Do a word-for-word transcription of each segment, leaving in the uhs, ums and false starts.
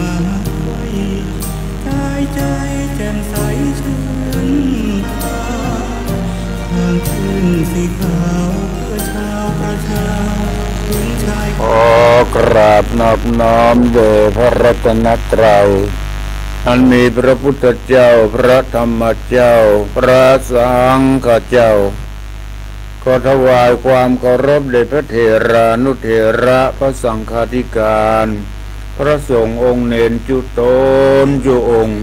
มาไว้ กายใจแจ่มใสชื่นบาน ทางขึ้นสีขาวเพื่อชาวประชา ถึงชาย ขอกราบนอบน้อมแด่พระรัตนตรัย อันมีพระพุทธเจ้า พระธรรมเจ้า พระสังฆเจ้า ขอถวายความเคารพแด่พระเถรานุเถระ พระสังฆาธิการ พระสงฆ์องค์เณรจุ๊ตนจุ๊องค์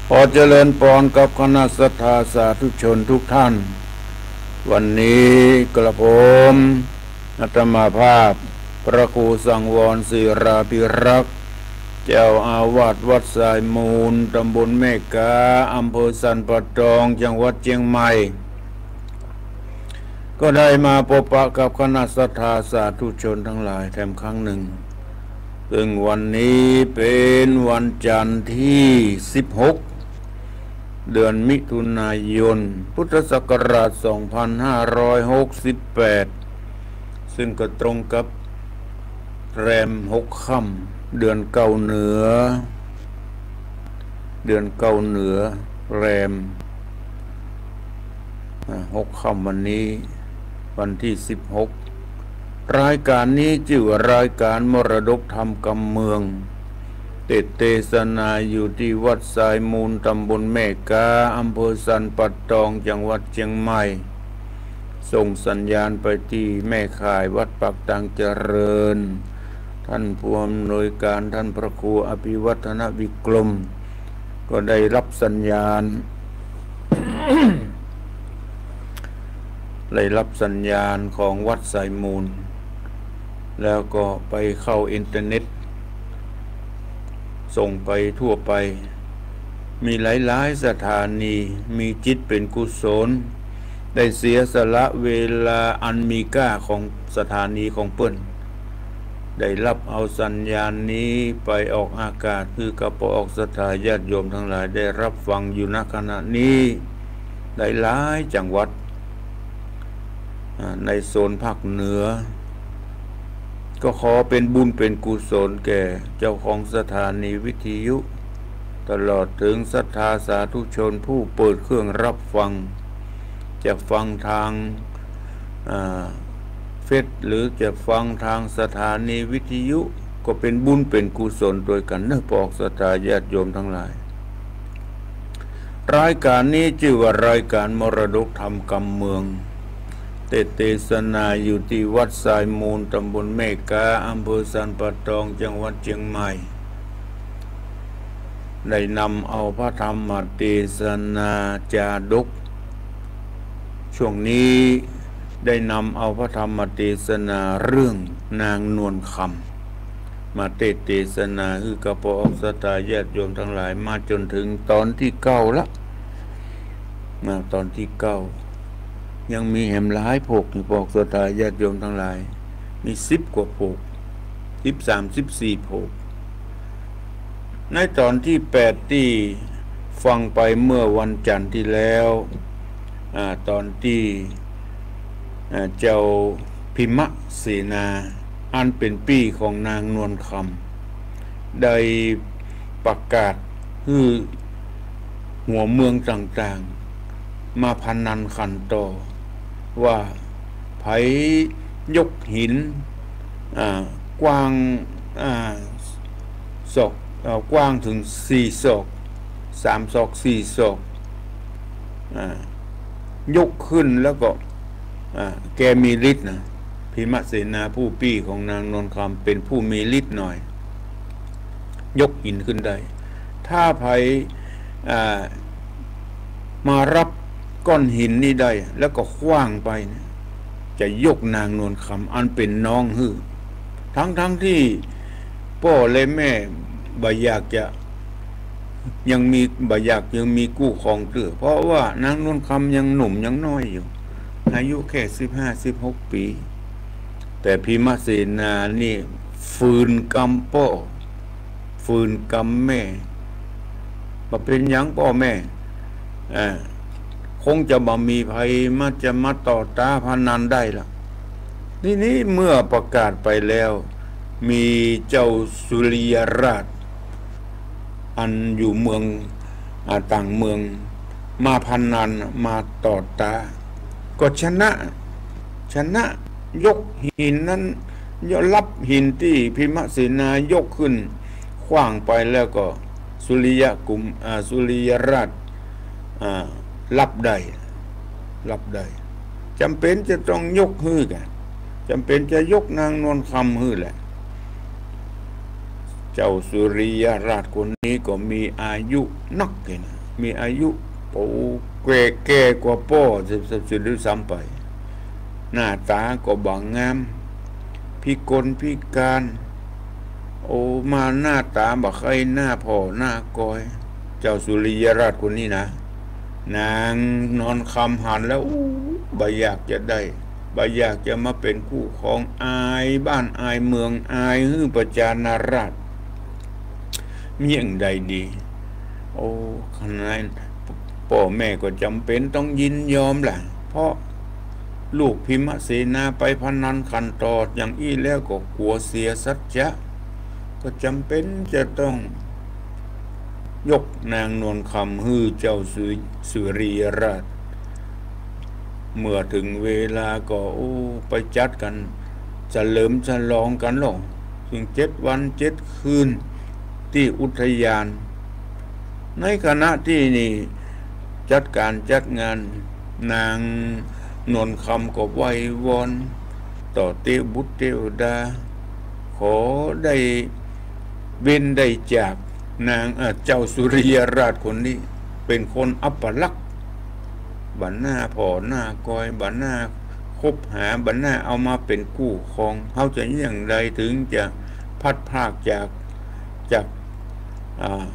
ขอเจริญปอนกับคณะศรัทธาสาธุชนทุกท่าน วันนี้กระผม อาตมาภาพ พระครูสังวร ศิราภิรักษ์ เจ้าอาวาสวัดสายมูล ตำบลแม่กา อำเภอสันป่าตอง จังหวัดเจียงใหม่ ก็ได้มาพบปะกับคณะศรัทธาสาธุชนทั้งหลายแถมครั้งหนึ่ง ซึ่งวันนี้เป็นวันจันทร์ที่สิบหก เดือนมิถุนายน พุทธศักราชสองพันห้าร้อยหกสิบแปด ซึ่งก็ตรงกับแรมหกค่ำ เดือนเก้าเหนือ เดือนเก้าเหนือ แรม อ่า หกค่ำวันนี้ วันที่สิบหก รายการนี้จื้อว่ารายการมรดกธรรมกำเมือง เตสน์เตสนาอยู่ตี้วัดสายมูล ตำบลแม่กา อำเภอสันป่าตอง จังหวัดเจียงใหม่ ส่งสัญญาณไปตี้แม่ข่ายวัดปากตางเจริญ ท่านผู้อำนวยการ ท่านพระครูอภิวัฒนวิกรม ก็ได้รับสัญญาณ ได้รับสัญญาณของวัดสายมูล แล้วก็ไปเข้าอินเทอร์เน็ต ส่งไปทั่วไป มีหลายๆ สถานี มีจิตเป๋นกุศล ได้เสียสละเวลาอันมีก้าของสถานีของเปิ้น ได้รับเอาสัญญาณนี้ไปออกอากาศ หื้อกับป้อออกศรัทธาญาติโยมทั้งหลายได้รับฟังอยู่ ณ ขณะนี้ หลายๆ จังหวัด อ่า ในโซนภาคเหนือ ก็ขอเป๋นบุญเป๋นกุศลแก่เจ้าของสถานีวิทยุ ตลอดถึงศรัทธาสาธุชนผู้เปิดเครื่องรับฟัง จะฟังทาง อ่า เฟซ หรือจะฟังทางสถานีวิทยุ ก็เป๋นบุญเป๋นกุศลตวยกั๋นเนาะ ป้อออกศรัทธาญาติโยมทั้งหลาย รายการนี้จื้อว่ารายการมรดกธรรมกำเมือง เตสน์เตสนาอยู่ตี้วัดสายมูล ตำบลแม่กา อำเภอสันป่าตอง จังหวัดเจียงใหม่ ได้นำเอาพระธรรมเตสนาจาดก ช่วงนี้ได้นำเอาพระธรรมเตสนาเรื่องนางนวลคำ มาเตสน์เตสนาหื้อกับป้อออกศรัทธาญาติโยมทั้งหลายมาจ๋นถึงตอนตี้เก้าละ มาตอนตี้เก้า ยังมีแหมหลายโผก ป้อออกศรัทธาญาติโยมทั้งหลาย มีสิบกว่าโผก สิบสาม สิบสี่โผก ในตอนตี้แปดตี้ฟังไปเมื่อวันจันทร์ตี้แล้ว อ่า ตอนตี้ อ่า เจ้าพิมเสนา อันเป๋นปี้ของนางนวลคำ ได้ประกาศหื้อหัวเมืองต่างๆ มาพนันขันต่อ ว่าใผยกหิน อ่า กว้าง อ่า ศอก เอ่อ กว้างเถิงสี่ศอก สามศอก สี่ศอก อ่า ยกขึ้นแล้วก็ อ่า แกมีฤทธิ์นะ พิมเสนาผู้ปี้ของนางนวลคำเป๋นผู้มีฤทธิ์หน่อย ยกหินขึ้นได้ ถ้าใผย อ่า มารับก้อนหินนี้ได้ แล้วก็ขว้างไปเนี่ย จะยกนางนวลคำอันเป๋นน้องหื้อ ทั้งๆ ตี้ป้อและแม่บ่อยากจะ ยังมี บ่อยากยังมีกู้ครองเตื้อ เพราะว่านางนวลคำยังหนุ่มยังน้อยอยู่ อายุแค่สิบห้า สิบหกปี๋ แต่พิมเสนานี่ฝืนกำป้อ ฝืนกำแม่ บ่เป๋นหยังป้อแม่ เอ่อ คงจะบ่มีใผมา จะมาต่อต้านพนันได้ละ ทีนี้เมื่อประกาศไปแล้ว มีเจ้าสุริยราช อันอยู่เมือง อ่า ต่างเมือง มาพนัน มาต่อต๋า ก็ชนะ ชนะ ยกหินนั้น ยก รับหินตี้พิมเสนายกขึ้นขว้างไปแล้วก็สุริยกุม อ่า สุริยราช อ่า รับได้ รับได้ จ๋ำเป๋นจะต้องยกหื้อก่ะ จ๋ำเป๋นจะยกนางนวลคำหื้อแหละ เจ้าสุริยราชคนนี้ก็มีอายุนักเลยนะ มีอายุ โอ้ แก่ แก่กว่าป้อเสีย เสียด้วยซ้ำไป หน้าต๋าก็บ่งาม พิกลพิการ โอ้ มาหน้าต๋าบ่ใค่หน้าพ่อหน้ากอย เจ้าสุริยราชคนนี้นะ นางนวลคำหันแล้ว อู้ บ่อยากจะได้ บ่อยากจะมาเป๋นคู่ครอง อายบ้านอายเมือง อายหื้อประชาราษฎร์ มีอย่างใดดี โอ้ ขนาดป้อแม่ก็จ๋ำเป๋นต้องยินยอมแหละ เพราะลูกพิมเสนาไปพนันขันต่ออย่างอี้แล้วก็กั๋วเสียสัจจะ ก็จ๋ำเป๋นจะต้องยกนางนวลคำหื้อเจ้าสุ สุริยราช เมื่อเถิงเวลาก็ โอ้ ไปจัดกั๋น เฉลิมฉลองกั๋นลอ เถิงเจ็ดวันเจ็ดคืน ตี้อุทยาน ในขณะตี้นี่จัดก๋านจัดงาน นางนวลคำก็ไหว้วอน ต่อเตวบุตรเตวดา ขอได้เว้นได้จากนาง เอ่อ เจ้าสุริยราชคนนี้ เป๋นคนอัปลักษณ์ บ่หน้าพ่อหน้ากอย บ่หน้าคบหา บ่หน้าเอามาเป๋นคู่ครอง เฮาจะอย่างใดเถิงจะพลัดพรากจาก จาก อ่า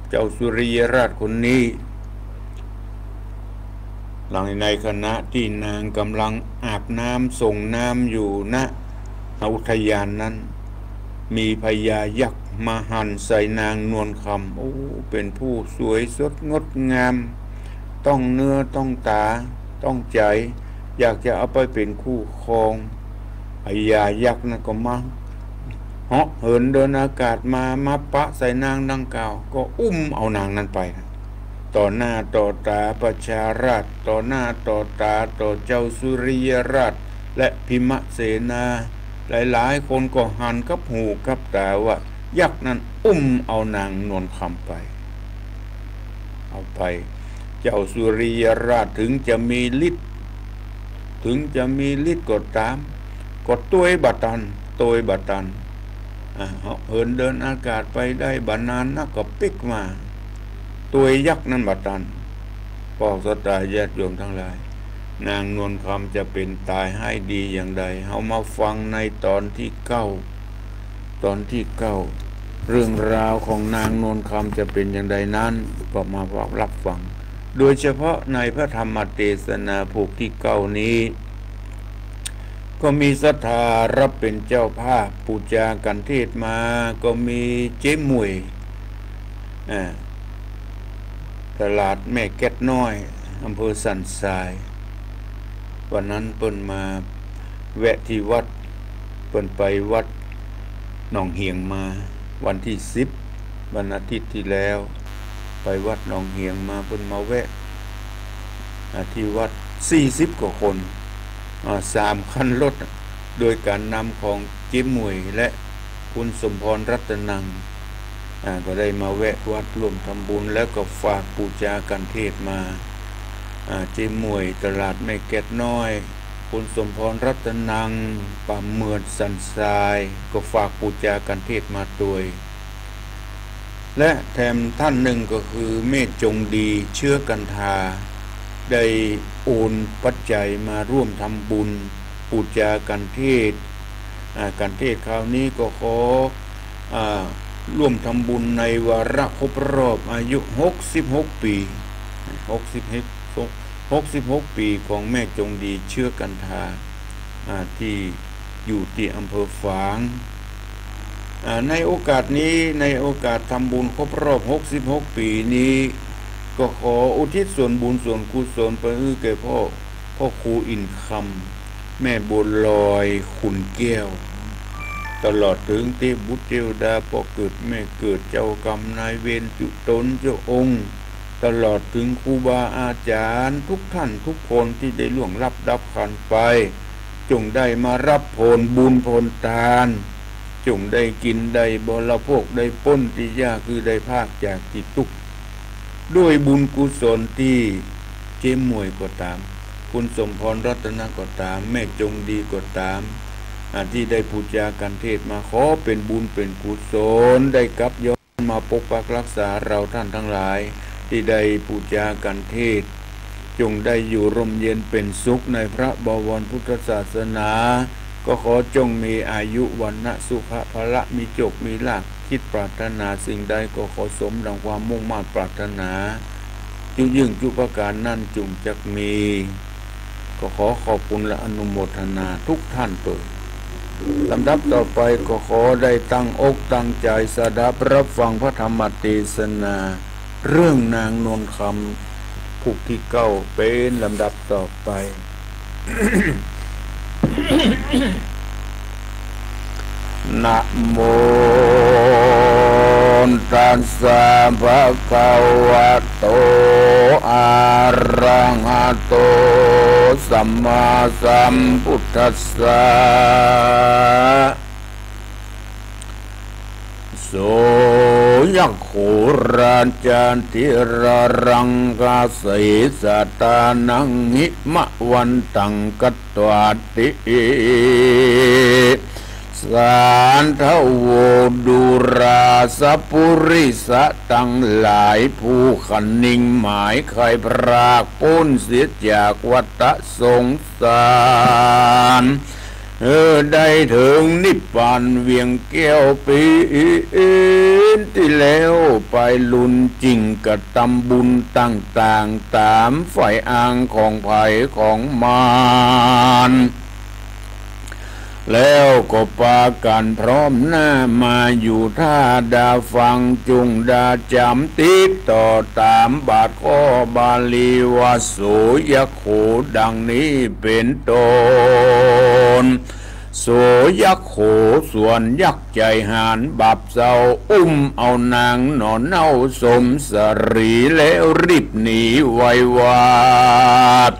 เจ้าสุริยราชคนนี้ หลังในขณะตี้นางก่ำลังอาบน้ำส่งน้ำอยู่ ณ อุทยานนั้น มีพญายักษ์มาหันใส่นางนวลคำ โอ้ เป๋นผู้สวยสดงดงาม ต้องเนื้อต้องต๋า ต้องใจ๋ อยากจะเอาไปเป๋นคู่ครอง พญายักษ์นั้นก็มา เหาะเหินเดินอากาศมา มาปะใส่นางดังกล่าว ก็อุ้มเอานางนั้นไป ต่อหน้าต่อต๋าประชาราษฎร์ ต่อหน้าต่อต๋าต่อเจ้าสุริยราช และพิมเสนา หลายๆ คนก็หันกับหูกับต๋าว่า ยักษ์นั้นอุ้มเอานางนวลคำไป เอาไป เจ้าสุริยราชเถิงจะมีฤทธิ์ เถิงจะมีฤทธิ์ก็ต๋าม ก็ตวยบ่ตัน ตวยบ่ตัน อ่า เหาะเหินเดินอากาศไปได้บ่นานนักก็ปิ๊กมา ตวยยักษ์นั้นบ่ตัน ป้อศรัทธาญาติโยมตังหลาย นางนวลคำจะเป๋นต๋ายฮ้ายดีอย่างใด เฮามาฟังในต๋อนตี้เก้า ต๋อนตี้เก้า เรื่องราวของนางนวลคำจะเป๋นอย่างใดนั้น ก็มารับฟัง โดยเฉพาะในพระธรรมเตสนาผูกตี้เก้านี้ ก็มีศรัทธารับเป๋นเจ้าภาพปู๋จากัณฑ์เทศน์มา ก็มีเจ๊หมวย อ่า ตลาดแม่แก๊สน้อย อำเภอสันทราย วันนั้นเปิ้นมาแวะตี้วัด เปิ้นไปวัดหนองเหียงมา วันตี้สิบ วันอาทิตย์ตี้แล้ว ไปวัดหนองเหียงมา เปิ้นมาแวะ อ่า ตี้วัด สี่สิบกว่าคน อ่า สามคันรถ โดยก๋านนำของเจ๊หมวยและคุณสมพรรัตนัง อ่า ก็ได้มาแวะวัดร่วมทำบุญ แล้วก็ฝากปู๋จากัณฑ์เทศน์มา อ่า เจ๊หมวยตลาดแม่แก๊สน้อย คุณสมพรรัตนัง ป่าเหมือดสันทราย ก็ฝากปู๋จากัณฑ์เทศน์มาตวย และแถมท่านหนึ่งก็คือแม่จงดี เชื้อกันทา ได้โอนปัจจัยมาร่วมทำบุญปู๋จากัณฑ์เทศน์ อ่า กัณฑ์เทศน์คราวนี้ก็ขอ อ่า ร่วมทำบุญในวาระครบรอบอายุ หกสิบหก ปี๋ หกสิบหก หกสิบหก ปี๋ของแม่จงดี เชื้อกันทา อ่า ตี้อยู่ตี้อำเภอฝาง อ่า ในโอกาสนี้ ในโอกาสทำบุญครบรอบ หกสิบหก ปี๋นี้ ก็ขออุทิศส่วนบุญส่วนกุศลไปหื้อแก่พ่อ พ่อครูอินทร์คำ แม่บัวลอยขุนแก้ว ตลอดเถิงเตพบุตรเตวดา ป้อเกิดแม่เกิด เจ้ากรรมนายเวร จุ๊ต๋นเจ้าองค์ ตลอดเถิงครูบาอาจ๋ารย์ทุกท่านทุกคนตี้ได้ล่วงลับดับขันธ์ไป จ๋งได้มาฮับผลบุญผลตาน จ๋งได้กิ๋นได้บริโภค ได้ป๊นตี้ยาก คือได้พรากจากตี้ตุ๊กข์ ด้วยบุญกุศลตี้เจ๊หมวยก็ต๋าม คุณสมพรรัตนะก็ต๋าม แม่จงดีก็ต๋าม อ่า ตี้ได้ปู๋จากัณฑ์เทศน์มา ขอเป๋นบุญเป๋นกุศล ได้กลับย้อนมาปกปักฮักษาเฮาท่านตังหลาย ตี้ได้ปู๋จากัณฑ์เทศน์ จ๋งได้อยู่ร่มเย็นเป๋นสุขในพระบวรพุทธศาสนา ก็ขอจ๋งมีอายุ วรรณะ สุขะ พละ มีโจคมีลาภ คิดปรารถนาสิ่งใดก็ขอสมดังความมุ่งมาดปรารถนา จุยิ่งจุประก๋านนั้นจุ่งจักมี ก็ขอขอบคุณและอนุโมทนาทุกท่านเตอะ ลำดับต่อไปก็ขอได้ตั้งอกตั้งใจ๋สดับฮับฟังพระธรรมเตสนา เรื่องนางนวลคำ ผูกตี้เก้า เป๋นลำดับต่อไป นะโมตัสสะ ภะคะวะโต อะระหะโต สัมมาสัมพุทธัสสะ โส ยัคโข ราชาธิราช รังคาเสสะตานัง หิมะวันตัง กัตวาติ สาธะโว ดูราสะปุริสะตังหลาย ผู้คะนิงหมายใค่พรากป๊นเสียจากวัฏสงสาร หื้อได้เถิงนิพพานเวียงแก้ว เป๋นตี้แล้วไปลุน จึ่งกระตำบุญต่างๆ ต๋ามฝ่ายอ้างของใผของมัน แล้วก็ปากั๋นพร้อมหน้ามาอยู่ท่าดาฟัง จุ่งดาจ๋ำติดต่อต๋ามบาทข้อบาลีว่า โส ยัคโข ดังนี้เป๋นต้น โส ยัคโข ส่วนยักษ์ใจ๋หาญบาปเศร้า อุ้มเอานางหน่อเน่าสมสรี แล้วรีบหนีไววาด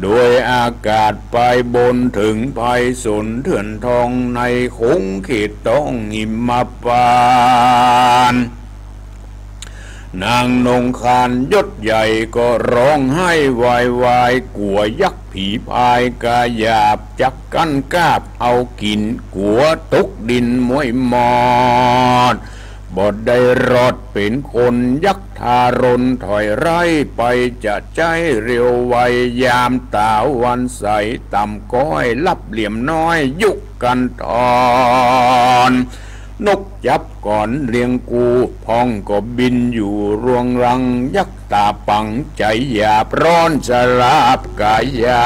โดยอากาศไปบนเถิงไพศาลเถื่อนทอง ในขงเขตต้องหิมพานต์ นางนงครานยศใหญ่ก็ฮ้องไห้วายวาย กั๋วยักษ์ผีพายก๋ายาบ จักกั๋นกาบเอากิ๋น กั๋วตกดินม้วยมอด บ่ได้รอดเป๋นคน ยักษ์ทารนถอยไล่ไป จะใจ๊เร็วไว ยามต๋าวันใส ต่ำก้อยลับเหลี่ยมน้อย ยุกันทอน นกจับก่อนเลียงกู พ่องก็บินอยู่รวงรัง ยักษ์ต๋าปังใจ๋หยาบ ฮ้อนชะลาบก๋ายา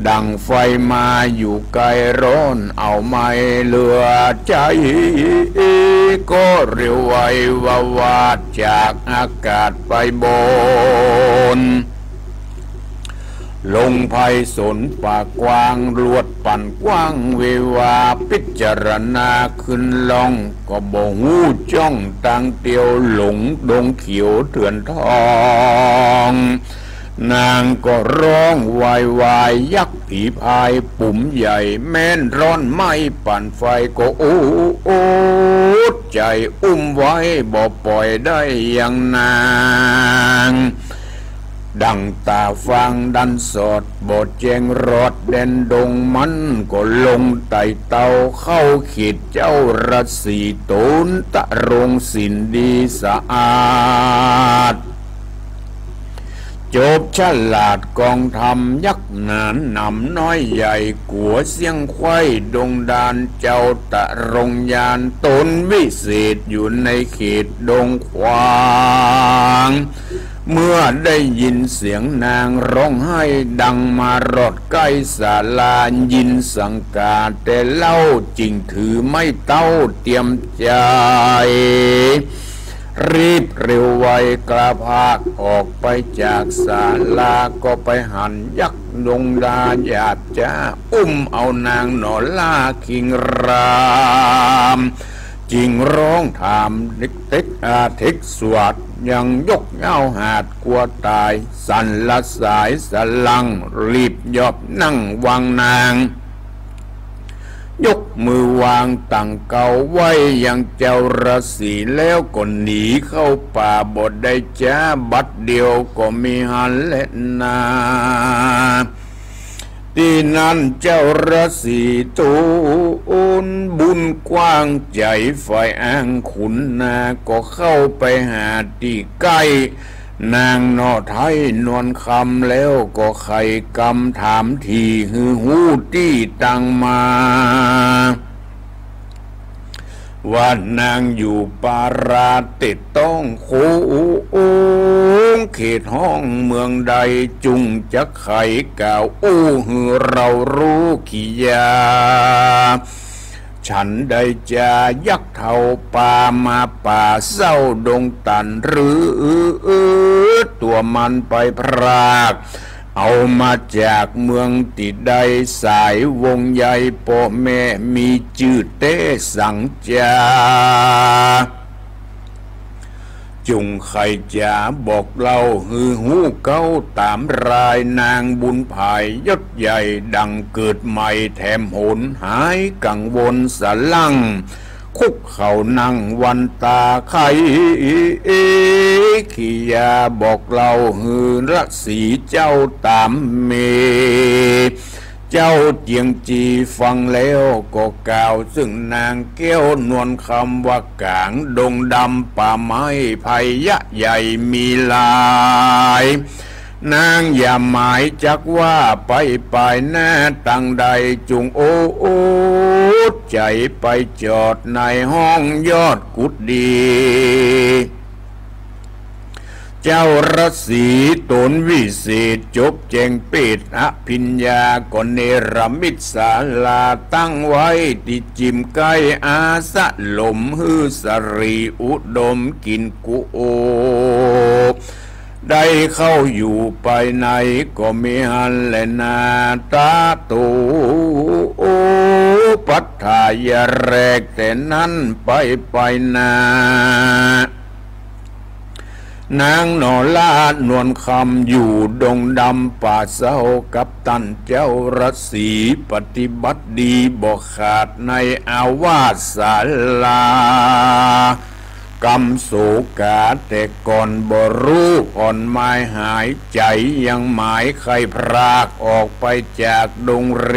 ดั่งไฟมาอยู่ไกล ฮ้อนเอาไหม้เหลือใจ๋ ก็เร็วไววาวาด จากอากาศไปบน ลงไพศาลป่ากว้าง ลวดปั่นกว้างเววา พิจารณาขึ้นล่อง ก็บ่ฮู้จ้องตางเตียว หลงดงเขียวเถื่อนทอง นางก็ฮ้องวายวาย ยักษ์ผีพายปุ๋มใหญ่ แม้นฮ้อนไหม้ปั่นไฟ ก็อดใจ๋อุ้มไว้ บ่ป่อยได้ยังนาง ดั่งต๋าฟางดันสอด บ่แจ้งรอดแดนดง มันก็ลงไต่เต้า เข้าเขตเจ้าราศี ต๋นตรงศีลดีสะอาด จบฉลาดกองธรรม ยักษ์หนานหนำน้อยใหญ่ กั๋วเสี้ยงไขว้ดงดาร เจ้าตรงญาณ ต๋นวิเศษอยู่ในเขตดงขวาง เมื่อได้ยินเสียงนางฮ้องไห้ดัง มารอดใก้ศาลา ยินสังกาแต่เล่า จึ่งถือไม้เต้าเตรียมใจ๋ รีบเร็วไวกล้าพรากออกไปจากศาลา ก็ไปหันยักษ์ดงดาหยาบจ๊า อุ้มเอานางหนอล่าคิงราม จึงร้องถามเต็กๆ อาเท็กสวัสดิ์ ยังยกเย้าหาดกลัวต๋าย สั่นละสายสะลั้ง รีบยอบนั่งวางนาง ยกมือวางตังเกาไว้ยังเจ้าฤๅษี แล้วก็หนีเข้าป่าบ่ได้จ๊า บัดเดียวก็มิหันแลนา ตี้นั้นเจ้าฤๅษีตูนบุญกว้างใจ๋ ใฝ่อ้างขุนนา ก็เข้าไปหาตี้ใก้ นางหน่อไท้นวลคำ แล้วก็ไขกำถามถี่ หื้อฮู้ตี้ตังมา ว่านางอยู่ปาราเต็ดต้องโขง เขตห้องเมืองใด จุ่งจักไขกล่าวอู้ หื้อเฮาฮู้ขียา ฉันใดจา ยักษ์เฒ่าปามาป่าเศร้าดงตัน หรือตั๋วมันไปพราก เอามาจากเมืองตี้ใด สายวงศ์ใหญ่ป้อแม่ มีจื้อเต๊สังจา จุ่งไขจ๋าบอกเล่าหื้อฮู้เก๊าต๋ามราย นางบุญผายยศใหญ่ ดังเกิดใหม่แถมหน หายกังวลสะลั้ง คุกเข่านั่งวันต๋าไข ขียาบอกเล่าหื้อฤๅษีเจ้าต๋ามเม เจ้าเจียงจีฟังแล้วก็กล่าว ซึ่งนางแก้วนวลคำว่า ก๋างดงดำป่าไม้ไพยะใหญ่มีหลาย นางอย่าหมายจักว่าไปปายหน้าตังใด จุ่งโอดใจ๋ไปจอดในห้องยอดกุฏิ เจ้าฤๅษีต๋นวิเศษ จบแจ้งเปตอภิญญา ก็เนรมิตศาลาตั้งไว้ตี้จิมใก้อาสรม หื้อสรีอุดมกินกุโอ ได้เข้าอยู่ปายในก็มิหันแลนา ตะโตปัฏฐายะ แรกแต่นั้นไปปายหน้า นางหน่อล่านวลคำ อยู่ดงดำป่าเศร้ากับต้านเจ้าฤๅษี ปฏิบัติดีบ่ขาดในอาวาสศาลา กำโสกาแต่ก่อนบ่ฮู้ผ่อนหมายหาย ใจ๋ยังหมายใค่พรากออกไปจากดงเร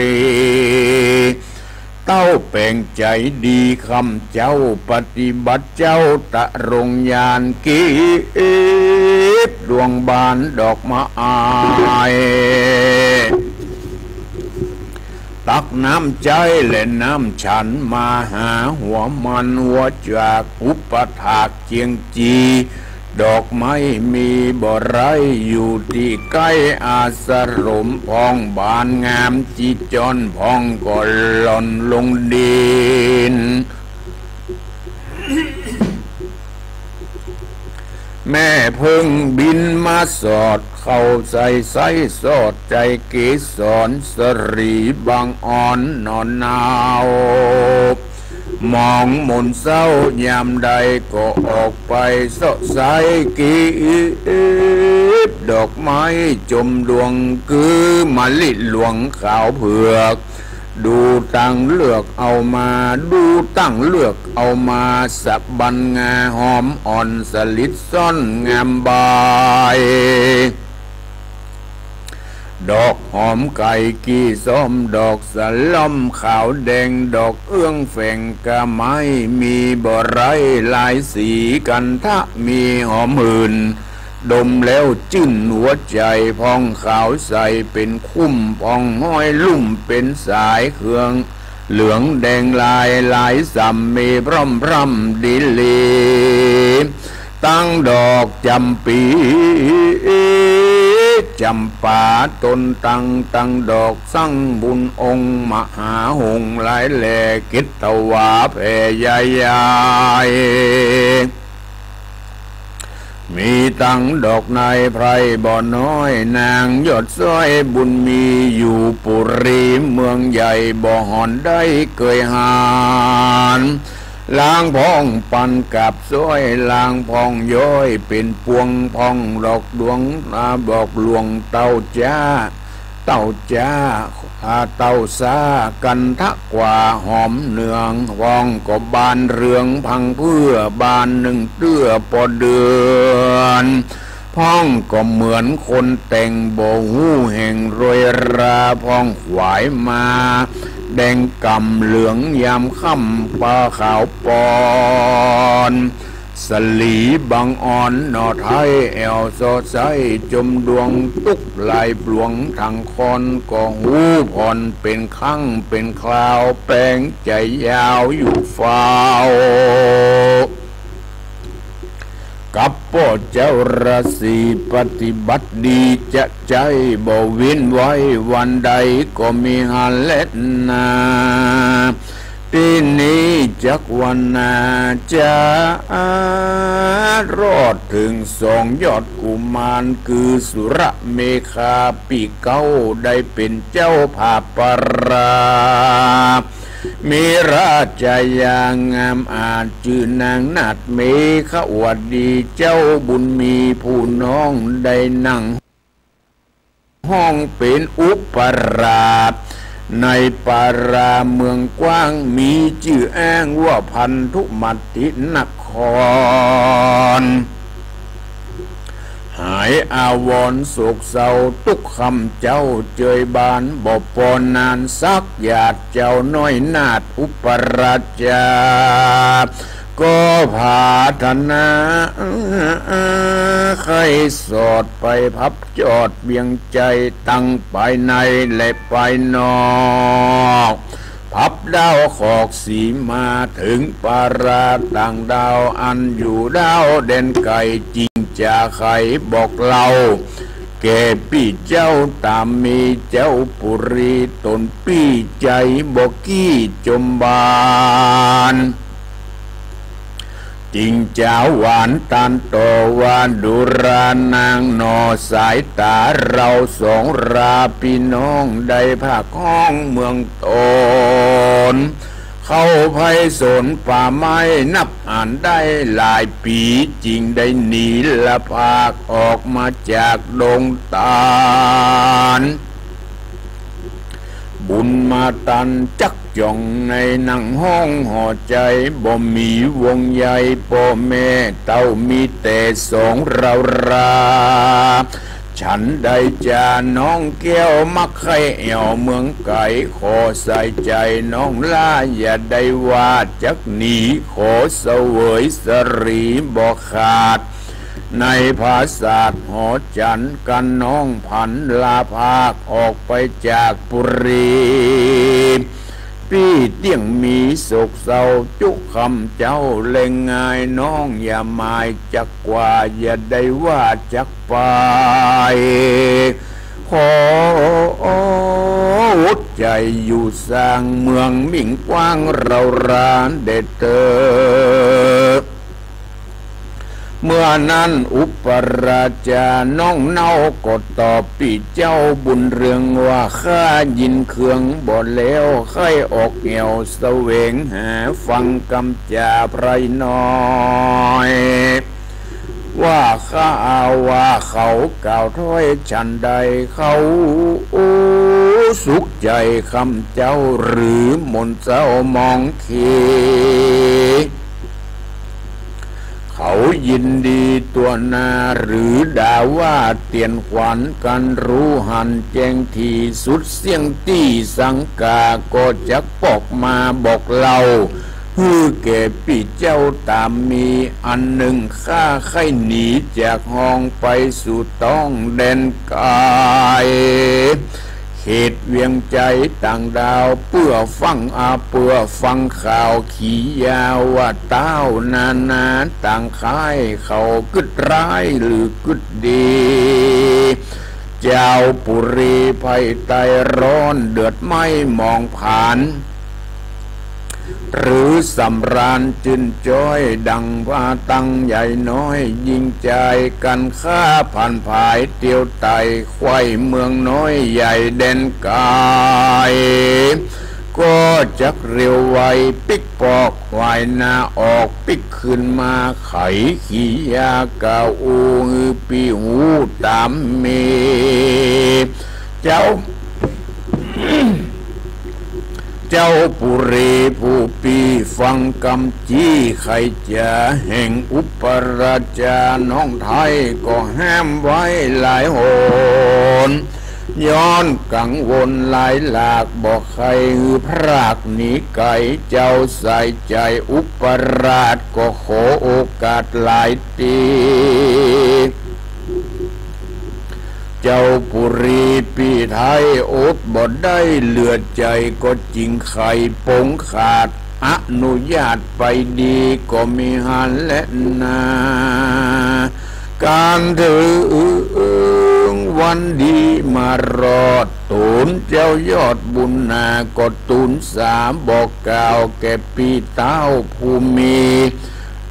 เต้าแป๋งใจ๋ดีคำเจ้า ปฏิบัติเจ้าตรงญาณ เก็บดวงบานดอกไม้ ตักน้ำใจ๊และน้ำฉันมาหาหัวมันหัวจาก อุปถากเจียงจี ดอกไม้มีบ่ไร้ อยู่ตี้ใก้อาสรม พ่องบานงามจีจอน พ่องก็หล่นลงดิน แม่เผิ้งบินมาสอด เข้าใส่ไส้สอดใจ๋ เกสรสรีบางอ่อนหน่อหนาว มองมนเศร้ายามใด ก็ออกไปเซาะไซ เก็บดอกไม้จมดวง คือมะลิหลวงขาวเผือก ดูตังเลือกเอามา ดูตังเลือกเอามา สะบันงาหอมอ่อน สลิดซ่อนงามบาย ดอกหอมไก่ กี่ซ้อมดอกสะหล่อมขาวแดง ดอกเอื้องแฝงกะไม้ มีบ่ไร้หลายสี กันทะมีหอมหื่น ดมแล้วจื้นหัวใจ๋ พ่องขาวใสเป๋นคุ้ม พ่องห้อยลุ่มเป๋นสาย เครื่องเหลืองแดงลาย หลายส่ำมีพร่อมพร่ำดีหลี ตังดอกจ๋ำปี๋ จ๋ำปา ต๋นตัง ตังดอกสังบุญองค์มหาหงส์หลายแล เกศวาแผ่ใหญ่ใหญ่ มีตังดอกนายไพร่บ่น้อย นางยอดซ้อยบุญมี อยู่ปุรีเมืองใหญ่ บ่ห่อนได้เกยหาน ลางพ่องปันกับซ้อย ลางพ่องย้อยเป๋นปวง พ่องดอกดวง อ่า ดอกหลวงเต้าจ๊า เต้าจ๊า อ่า เต้าซ้า กันทะกว่าหอมเนือง พ่องก็บานเรืองพังเพื่อ บานนึ่งเตื้อปอเดือน พ่องก็เหมือนคนแต่ง บ่ฮู้แห่งโรยรา พ่องขวายมา แดงก่ำเหลืองยามค่ำ ปาขาวปอน สลีบังอ่อนหน่อไท้ แอ่วซอไส้จมดวง ตุ๊กลายปลวงถังคอน ก็ฮู้ผ่อนเป๋นครั้งเป๋นคราว แป๋งใจ๋ยาวอยู่เฝ้า กับป้อเจ้าราศีปฏิบัติดี จะใจ๊บ่เว้นไว้ วันใดก็มีหั้นแลนา ตี้นี้จักวันนาจะรอดเถิงสองยอดกุมาร คือสุรเมขาปี้เก๊า ได้เป๋นเจ้าผาปารา มีราชายางามอาจ จื้อนางนาฏเมขวดี เจ้าบุญมีผู้น้องได้นั่ง ฮ้องเป๋นอุปราช ในปาราเมืองกว้าง มีจื้ออ้างว่าพันธุมัตตินคร หายอาวรณ์โศกเศร้าตุ๊กข์ค่ำเจ้า เจยบานบ่ปอนานสัก หยาดเจ้าน้อยนาฏอุปราชา ก็ผาถนา ใค่สอดไปพับจอดเวียงใจ๋ ตังภายในและภายนอก พับดาวขอกสีมา เถิงปาราต่างดาว อันอยู่ดาวแดนไก๋ จิ่งจ๋าไขบอกเล่า แก่ปี้เจ้าต๋ามมีเจ้าปุรี ต๋นปี้ใจ๋บ่กี้จมบาน จิ่งจ๋าหวานตานต่อว่า ดูรานางหน่อ สายต๋าเฮาสองราปี้น้อง ได้ภาคฮ้องเมืองต๋น เข้าไพศาลป่าไม้ นับอันได้หลายปี๋ จิ่งได้หนีละพากออกมาจากดงตาล บุญมาตันจักจ่องในหนังฮ้องห่อใจ๋ บ่มีวงใยป้อแม่เต้า มีแต่สองเฮารา ฉันใดจาน้องแก้วมักใค่แอ่วเมืองไก๋ ขอใส่ใจ๋น้องหล้า อย่าได้ว่าจักหนี ขอเสวยสรีบ่ขาด ในผาสาทหอจันทน์ กั๋นน้องผันลาพากออกไปจากปุรี ปี้เตี้ยงมีโศกเศร้าจุค่ำเจ้า แลงงายน้องอย่าหมายจักกว่า อย่าได้ว่าจักไป ขออดใจ๋อยู่สร้างเมืองมิ่งกว้างเฮาราแด่เต๊อะ เมื่อนั้นอุปราชาน้องเนาก็ตอบปี้เจ้าบุญเรืองว่า ข้ายินเคืองบ่แล้ว ใค่ออกแอ่วแสวงหาฟังกำจ๋าไพร่น้อย ว่าข้าว่าเขากล่าวถ้อยฉันใด เขาสุขใจ๋ค่ำเจ้า หรือหม่นเศร้ามองเข เขายินดีตั๋วนา หรือด่าว่าเตียนขวัญกั๋น ฮู้หันแจ้งถี่สุดเสี้ยงตี้สังกา ก็จักปอกมาบอกเล่า หื้อแก่ปี้เจ้าต๋ามมี อันนึ่งข้าใค่หนีจากฮ้องไปสู่ต้องแดนไก๋ เขตเวียงใจ๋ต่างดาว เปื้อฟังอา เปื้อฟังข่าวขียาวว่า ต้าวนานาต่างค่าย เขากึ๊ดร้ายหรือกึ๊ดดี จาวปุรีไพร่ใต้ ร้อนเดือดไหม้หมองผาน หรือสำราญจื้นจ้อย ดังว่าตังใหญ่น้อย ยิงจายกั๋นข้าผันผาย เตียวไต่ไขว่เมืองน้อยใหญ่แดนไก๋ ก็จักเร็วไว ปิ๊กปอกขวายหน้าออก ปิ๊กคืนมาไขขี่ยาเก่า อู้หื้อปี้ฮู้ต๋ามมี เจ้า เจ้าปุรีผู้ปี้ฟังกำจี้ ใค่จ๋าแห่งอุปราชา น้องไท้ก็ห้ามไว้หลายหน ย้อนกังวลหลายหลาก บ่ใค่หื้อพรากหนีไก๋ เจ้าสายใจ๋อุปราชก็ขอโอกาสหลาย ตี้ เจ้าปุรีปี้ไท้อดบ่ได้เหลือใจ๋ ก็จิ่งไขปงขาด อนุญาตไปดีก็มิหันแลนา ก๋านเถิงวันดีมารอด ตูนเจ้ายอดบุญนา ก็ตูนสาบอกกล่าวแก่ปี้เต้าผู้มี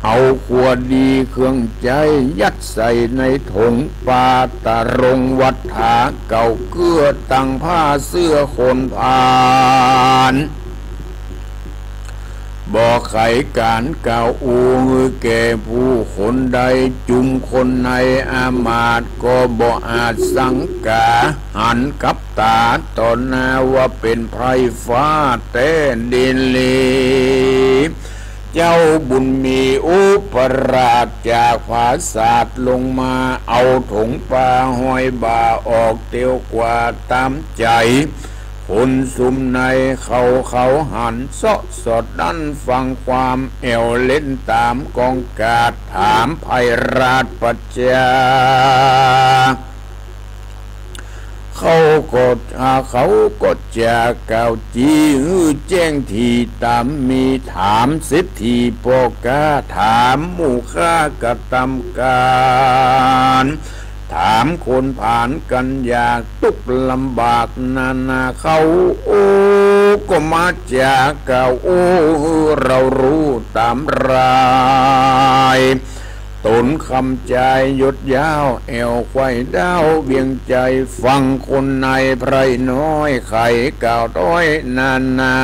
เอาขัวดีเครื่องใจ๊ ยัดใส่ในถงปา ตะรงวัฏฐาเก่า เกื้อตังผ้าเสื้อคนพาล บ่ไขก๋านกล่าวอู้หื้อแก่ผู้คนใด จุมคนในอามาตย์ก็บ่อาจสังกา หันกับต๋าต่อหน้าว่าเป๋นไพร่ฟ้าแต๊ดีหลี เจ้าบุญมีอุปราชจากผาสาทลงมา เอาถงปาห้อยบ่าออกเตียวกว่าต๋ามใจ๋ คนซุมในเขาเขาหันเซาะสอดดั้นฟังความ แอ่วเล่นต๋ามกองกาด ถามไพร่ราชปัจจา เขาก็ เขาก็จะกล่าวจี้หื้อแจ้งถี่ต๋ามมี ถามเศรษฐีป้อก๊า ถามหมู่ข้ากระตำก๋าน ถามคนผาลกั๋นอยากตุ๊กข์ลำบากนานา เขา โอ้ ก็มาจ๋ากล่าวอู้หื้อเราฮู้ต๋ามราย ต๋นคำจายยศยาว แอ่วไขว่ดาวเวียงใจ๋ ฟังคนในไพร่น้อยไขกล่าวถ้อยนานา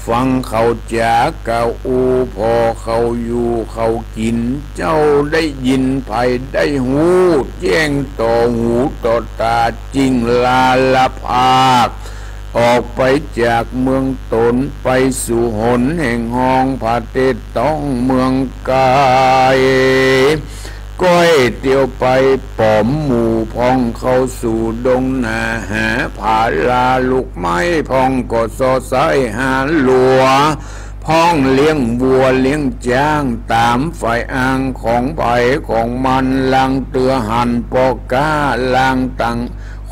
ฟังเขาจ๋ากล่าวอู้ ผ่อเขาอยู่เขากิ๋น เจ้าได้ยินไผได้ฮู้ แจ้งต่อหูต่อต๋า จิ่งลาละภาค ออกไปจากเมืองต๋น ไปสู่หนแห่งฮอง ผาเต๊ต้องเมืองไก๋ ก้อยเตียวไปป๋อมหมู่พ่อง เข้าสู่ดงนาหาผาลาลูกไม้ พ่องก็ซอไส้หาลัว พ่องเลี้ยงวัวเลี้ยงจ๊าง ต๋ามฝ่ายอ้างของใผของมัน ลางเตื้อหันป้อก๊า ลางตัง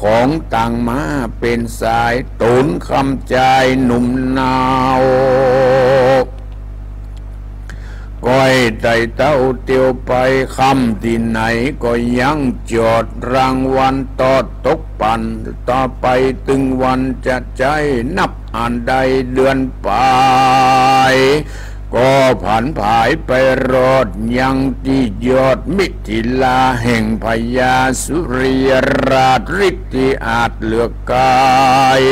ของตังมาเป๋นสาย ต๋นคำจายหนุ่มนาว ก้อยไต่เต้าเตียวไป ค่ำตี้ไหนก็ยังจอด รางวันตอดตกปั๋น ต่อไปตึงวันจะใจ๊ นับอันได้เดือนป๋าย ก็ผันผายไปรอดยังตี้ยอดมิถิลา แห่งพญาสุริยราช ฤทธิ์ตี้อาจเหลือก๋าย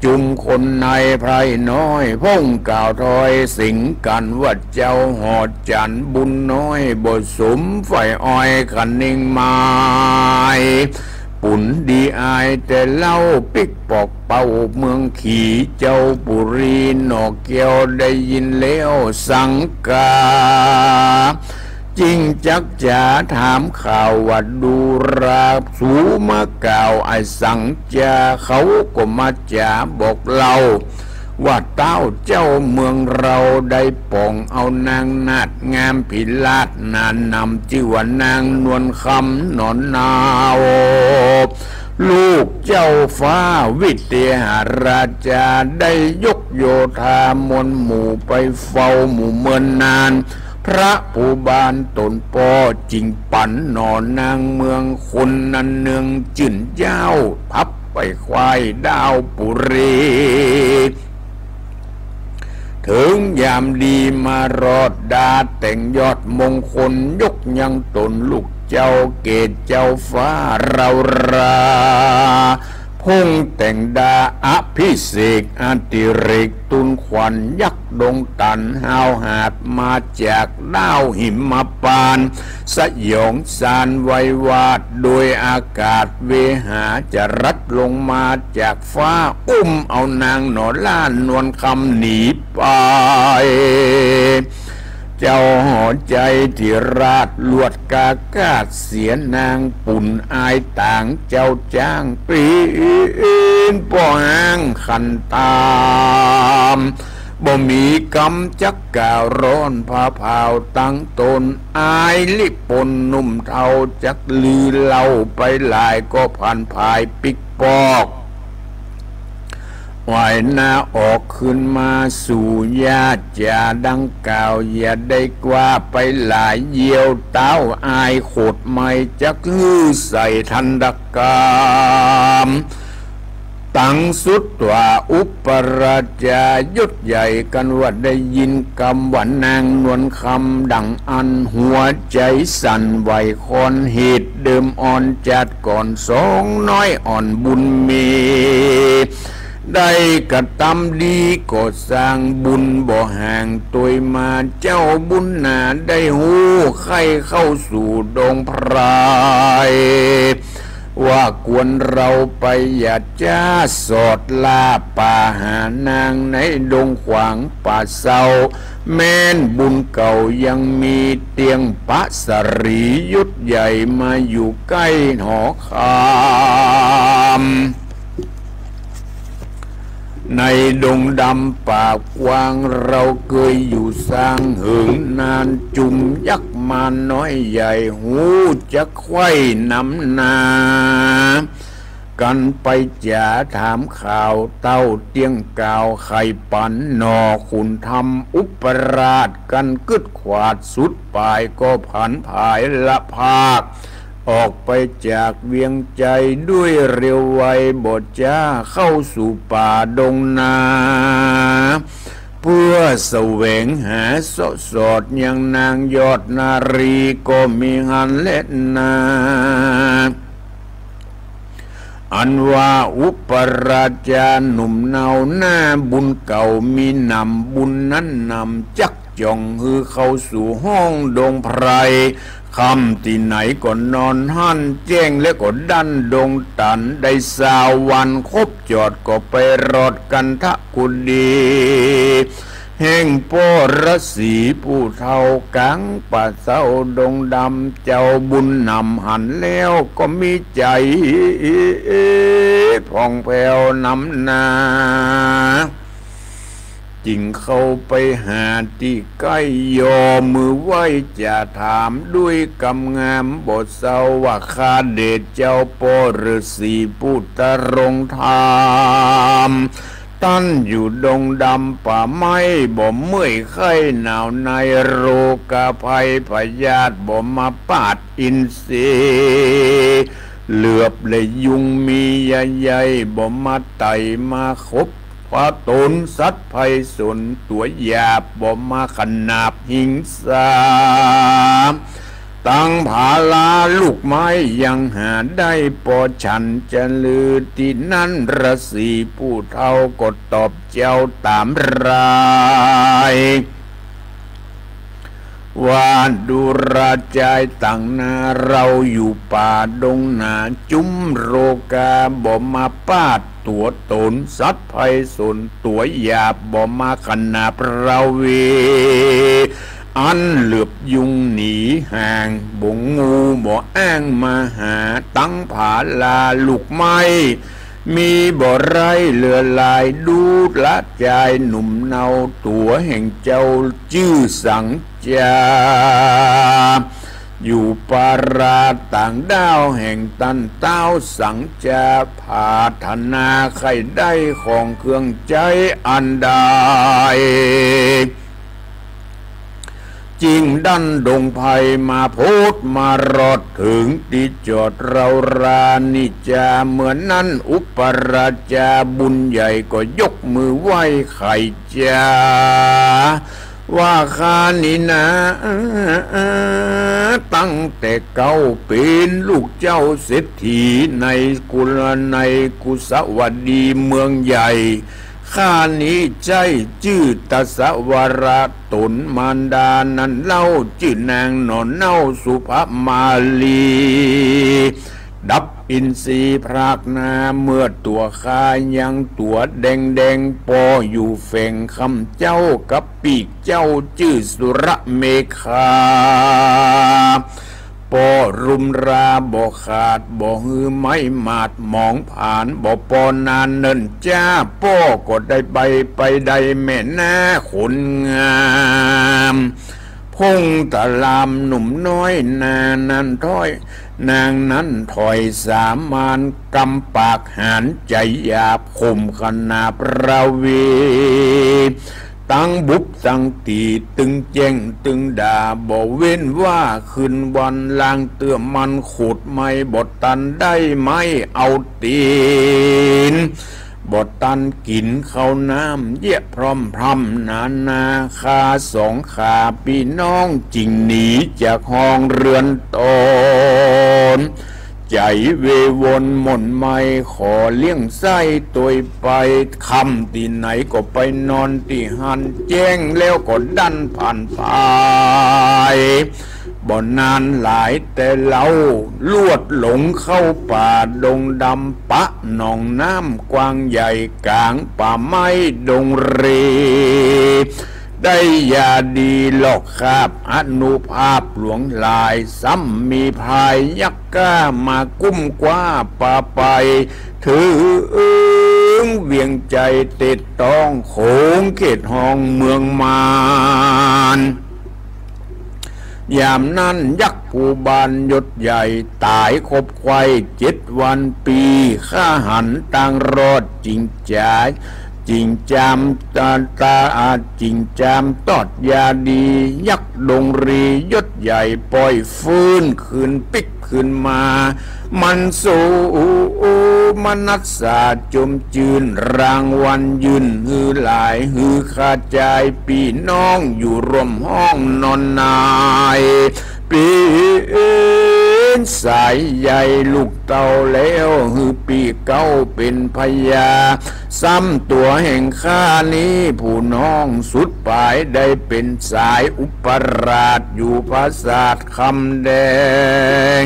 จุมคนในไพร่น้อยพ่องกล่าวถ้อยเสียงกั๋นว่า เจ้าหอจั๋นบุญน้อย บ่สมใฝ่อ้อยคะเน่งไม้ ปุ๋นดีอายแต่เล่า ปิ๊กปอกเป้าเมืองขี่ เจ้าปุรีหน่อแก้วได้ยินแล้วสังกา จิ่งจักจ๋าถามข่าวว่า ดูราสูมากล่าวอะสังจา เขาก็มาจ๋าบอกเล่า ว่าเต้าเจ้าเมืองเฮาได้ป๋องเอานางนาฏงามผิราชนานนำ จื้อว่านางนวลคำหนอนนาว ลูกเจ้าฟ้าวิเทหราชา ได้ยกโยธามวลหมู่ไปเฝ้าหมู่เมินนาน พระภูบาลต๋นป้อ จิ่งปั๋นหน่อนางเมืองคนนั้นเนืองจื่นเย้า พับ ไปควายดาวปุรี เถิงยามดีมารอดดา แต่งยอดมงคลยกยังตนลูกเจ้าเกศเจ้าฟ้าเรารา พงแต่งดาอภิเษกอดิเรก ตูนขวัญยักษ์ดงตัน ฮาวหาดมาจากดาวหิมพานต์ สยองสารไววาท โดยอากาศเวหาจรัสลงมาจากฟ้า อุ้มเอานางหนอล่านวลคำหนีไป เจ้าหอชัยธิราชลวดกากาศเสียนาง ปุ่นอายต๋างเจ้าจ้างปีนป้อห้างขันตาม บ่มีกำจักกล่าวร้อนผาผาวตังตน อายลิปนหนุ่มเฒ่าจักลือเล่าไปหลาย ก็ผันผายปิ๊กปอก ไหว้หน้าออกคืนมาสู่ญาติ จ๋าดังกล่าวอย่าได้กว้าไปหลาย เยี่ยวเต๊าอายโขดไหม้ จักหื้อใส่ทันตกรรม ตังสุดว่าอุปราชายศใหญ่ กันว่าได้ยินกำว่านางนวลคำ ดังอั้นหัวใจ๋สั่นไหวคอน เหตุเดิมอ่อนจาติก่อน สองน้อยอ่อนบุญมี ได้กระตำดีก่อสร้างบุญบ่ห่างตวยมา เจ้าบุญนาได้ฮู้ใค่เข้าสู่ดงไพร ว่าควรเฮาไปอย่าจ๊าสอดล่าป่าหานาง ในดงขวางป่าเซา แม้นบุญเก่ายังมีเตียงปะสะหรี ยศใหญ่มาอยู่ใก้หอคำ ในดงดำป่ากว้าง เฮาเกยอยู่สร้างเหิงนาน จุมยักษ์มารน้อยใหญ่ ฮู้จักใค่นำหน้า กันไปจ๋าถามข่าวเต้า เตี้ยงก่าวไขปันหน่อขุนธรรมอุปราช กันกึ๊ดขวาดสุดป๋าย ก็ผันผายละภาค ออกไปจากเวียงชัยด้วยเร็วไว บ่จ๊าเข้าสู่ป่าดงนา เพื่อแสวงหาเสาะสอดยังนางยอดนารี ก็มีหั้นแลนา อันว่าอุปราชาหนุ่มเนาหน้า บุญเก่ามีหนำ บุญนั้นหนำจักจ่อง หื้อเข้าสู่ห้องดงไพร ค่ำตี้ไหนก็นอนหั้น แจ้งแล้วก็ดั้นดงตัน ได้ซาววันครบจอด ก็ไปรอดกันทะกุดี แห่งป้อฤๅษีผู้เฒ่ากลางป่าเซาดงดำ เจ้าบุญนำหันแล้วก็มีใจ๋ผ่องแผ้วนำหน้า จึงเข้าไปหาตี้ใก้ ย่อมือไหว้จะถามด้วยกำงามบ่เซา ว่าข้าเดชเจ้าป้อฤๅษีผู้ตรงธรรม ต้านอยู่ดงดำป่าไม้ บ่เมื่อยไข้หนาวใน โรคาภัยพยาธิบ่มาปาดอินทรีย์ เหลือบและยุงมีใยใย บ่มาไต่มาขบ ผะตนสัตว์ไพศาลตั๋วหยาบ บ่มาขนาบหิงสา ตังผาลาลูกไม้ยังหาได้ ปอฉันจะลือตี้นั้น ฤๅษีผู้เฒ่าก็ตอบเจ้าต๋ามราย ว่าดูราชายต่างหน้า เฮาอยู่ป่าดงหนา จุมโรคาบ่มาปาดตั๋วตน สัตว์ไพศาลตั๋วหยาบบ่มาขนาบเฮาเว อันเหลือบยุงหนีห่าง บ่งูบ่อ้างมาหา ตังผาลาลูกไม้ มีบ่ไร้เหลือหลาย ดูราชายหนุ่มเนาตั๋วแห่งเจ้าจื้อสังจา อยู่ปาราต่างด้าวแห่งต้านเต๊าสังจา ผาถนาใค่ได้ของเครื่องใจ๊อันใด เ จึงดั้นดงไพรมาโผดมารอดเถิงตี้จอดเฮารานี้จา เมื่อนั้นอุปราชาบุญใหญ่ก็ยกมือไหว้ไข จา ว่าข้านี้นา ตั้งแต่เก๊าเป๋นลูกเจ้าเศรษฐีในกุล ในกุสวดีเมืองใหญ่ ข้านี้ใจ้จื้อตสวร ต๋นมารดานั้นเล่า จื้อนางหน่อเน่าสุภมาลี ดับอินทรีย์พรากนา เมื่อตั๋วข้ายังตั๋วแดงๆ ป้ออยู่แฝงคำเจ้ากับปีกเจ้าจื้อสุรเมขา ป้อรุมราบ่ขาด บ่หื้อไม้หมาดหมองผาน บ่ปอนานเนิ่นจ้า ป้อก็ได้ไป ไปได้แม่นาคนงาม พงตะลามหนุ่มน้อยนานั้นถ้อย นางนั้นถ้อยสามาน กำปากหาญใจ๋หยาบ ข่มขนาบราวี ตึงบุบตึงตี๋ ตึงแจ้งตึงด่า บ่เว้นว่าคืนวัน ลางเตื้อมันขูดไม้ บ่ตันได้ไม้เอาตี๋น บ่ตันกิ๋นข้าวน้ำ เยียะพร่ำพร่ำนานา ข้าสองข้าปี้น้อง จึงหนีจากห้องเฮือนต๋น ใจ๋เววนหม่นไหม้ ขอเลี้ยงไส้ตวยไป ค่ำตี้ไหนก็ไปนอนตี้หั้น แจ้งแล้วก็ดั้นผ่านไป บ่นานหลายแต่เฮา ลวดหลงเข้าป่าดงดำ ปะหนองน้ำกว้างใหญ่ ก๋างป่าไม้ดงเร ได้ยาดีลอกคราบอานุภาพหลวงหลาย ซ้ำมีพรายยักษ์กล้ามากุ้มกว้าปาไป เถิงเวียงจัยเต็ดต้องโขงเขตห้องเมืองมาร ยามนั้นยักษ์ภูบาลยศใหญ่ ต๋ายคบไข้เจ็ดวันปี๋ ข้าหันตางรอด จึงจ๋า จึงจามตา ตา จึงจามตอดยาดี ยักษ์ดงเรยศใหญ่ป่อยฟื้นคืนปิ๊กคืนมา มันโสมนัสสาจมจื้น รางวัลยื่นหื้อหลาย หื้อข้าจายปี้น้องอยู่ร่วมห้องนอนนาย เป๋นสายใยลูกเต้าแล้ว หื้อปี้เก๊าเป๋นพญา ซ้ำตั๋วแห่งข้านี้ผู้น้องสุดป๋าย ได้เป๋นสายอุปราชอยู่ปราสาทคำแดง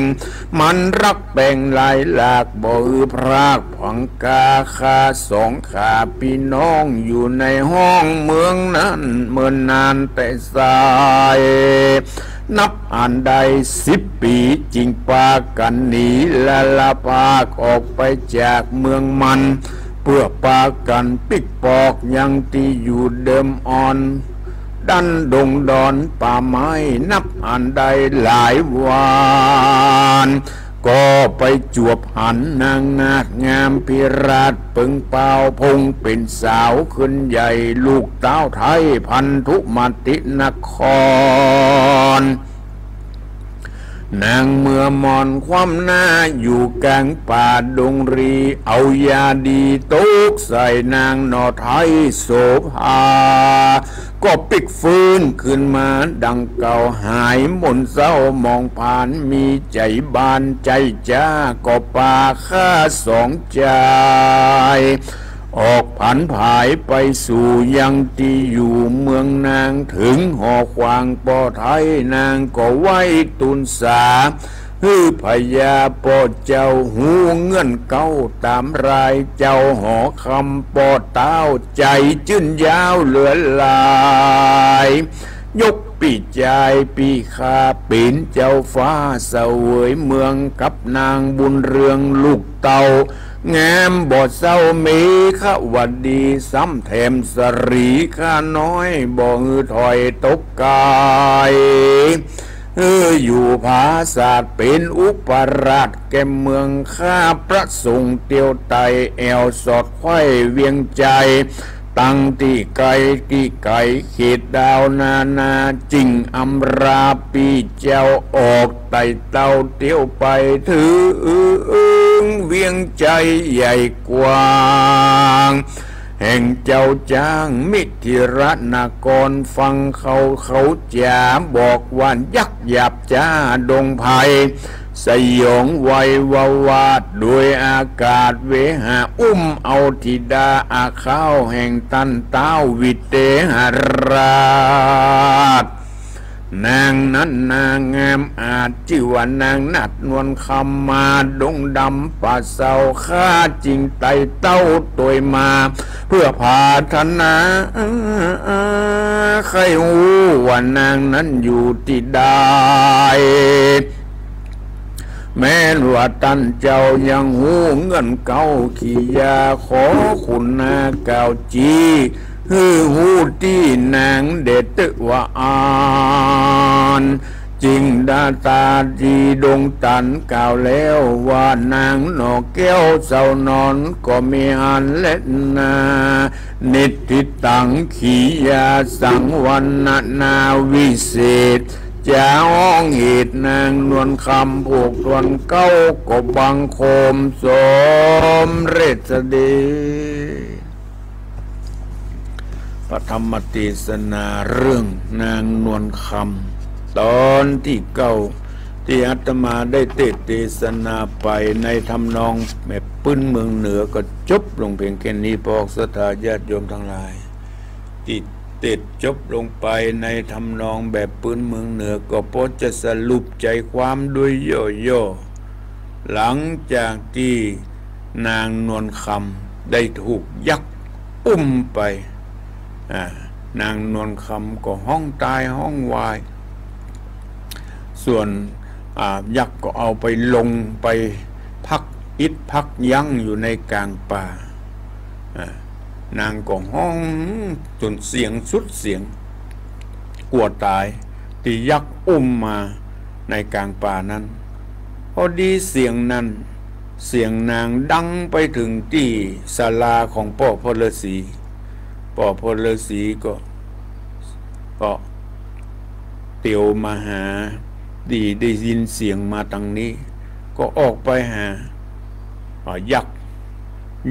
มันรักแป๋งหลายหลาก บ่หื้อพรากผังกา ข้าสองข้าปี้น้องอยู่ในห้องเมืองนั้น เมินนานแต่ไส้ นับอันได้สิบปี๋ จึงปากั๋นหนีละละพากออกไปจากเมืองมาร เปื้อปากั๋นปิ๊กปอกยังตี้อยู่เดิมอ่อน ดั้นดงดอนป่าไม้ นับอันได้หลายวาน ก็ไปจวบหันนางนาฏงามพิราชเปิงเปา พงเป๋นสาวขึ้นใหญ่ ลูกเต๊าไท้พันธุมตินคร นางเมื่อมอนคว่ำหน้าอยู่ก๋างป่าดงเรย เอายาดีตกใส่นางหน่อไท้โสภา ก็ปิ๊กฟื้นคืนมาดังเก่า หายหม่นเศร้าหมองผาน มีใจ๋บานใจ๋จ้า ก็ปาข้าสองจาย ออกผันผายไปสู่ยังตี้อยู่เมืองนาง เถิงหอขวางป้อไท้ นางก็ไหว้ตูนสา หื้อพญาป้อเจ้าฮู้เงื่อนเก๊าต๋ามราย เจ้าหอคำป้อเต๊าใจ๋จื้นยาวเหลือหลาย ยกปี้จายปี้ข้าเป๋นเจ้าฟ้าเสวยเมือง กับนางบุญเรืองลูกเต้า งามบ่เศร้าเมขวดี ซ้ำแถมสะหรีข้าน้อย บ่หื้อถอยตกก๋าย หื้ออยู่ผาสาทเป๋นอุปราชแก่เมือง ข้าพระสงฆ์เตียวไตแอ่วสอดไขว้เวียงจัย ตังตี้ไก๋ตี้ไก๋ เขตดาวนานา จึงอำลาปี้เจ้าออก ไต่เต้าเตียวไปเถิงเวียงไชยใหญ่กว้าง แห่งเจ้าจ๊างมิถิรนคร ฟังเขา เขาจ๋าบอกว่ายักษ์หยาบจ๊าดงไพร สยองไหวหวาด โดยอากาศเวหา อุ้มเอาธิดาอาข้าว แห่งต้านท้าววิเทหราช นางนั้นนางงามอาจ จื้อว่านางนาฏนวลคำ มาดงดำป่าเซา ข้าจึงไต่เต้าตวยมา เพื่อปรารถนาใค่ฮู้ว่านางนั้นอยู่ตี้ใด แม้นว่าต้านเจ้ายังฮู้เงื่อนเกา ขียาขอคุณนากล่าวจี้ หื้อฮู้ตี้นางแด่เต๊อะว่าอั้น จึงดาตาดีดงตันกล่าวแล้วว่านางหน่อแก้วเซานอนก็มีอั้นแลนา นิทธิตัง ขียาสังวรรณนาวิเศษ จะฮ้องเหตุนางนวลคำ ผูกตวนเกล้าก็บังคมสมเร็จเสด็จ พระธรรมเตสนาเรื่องนางนวลคำ ตอนตี้เก้า ตี้อาตมาได้เตสน์เตสนาไปในทำนองแบบปื้นเมืองเหนือก็จบลงเพียงแค่นี้ ปอกศรัทธาญาติโยมตังหลาย ตี้เตสน์จบลงไปในทำนองแบบปื้นเมืองเหนือก็ปอจะสรุปใจ๋ความโดยย่อๆ หลังจากตี้นางนวลคำได้ถูกยักษ์อุ้มไป อ่า นางนวลคำก็ฮ้องตายฮ้องวาย ส่วน อ่า ยักษ์ก็เอาไปลงไปพักอิดพักยั้งอยู่ในก๋างป่า อ่า นางก็ฮ้องจ๋นเสียงสุดเสียง กั๋วต๋าย ตี้ยักษ์อุ้มมาในก๋างป่านั้น พอดีเสียงนั้น เสียงนางดังไปเถิงตี้ศาลาของป้อพ่อฤๅษี ป้อพ่อฤๅษีก็ ก็เตียวมาหา ตี้ได้ยินเสียงมาตังนี้ ก็ออกไปหา อ่า ยักษ์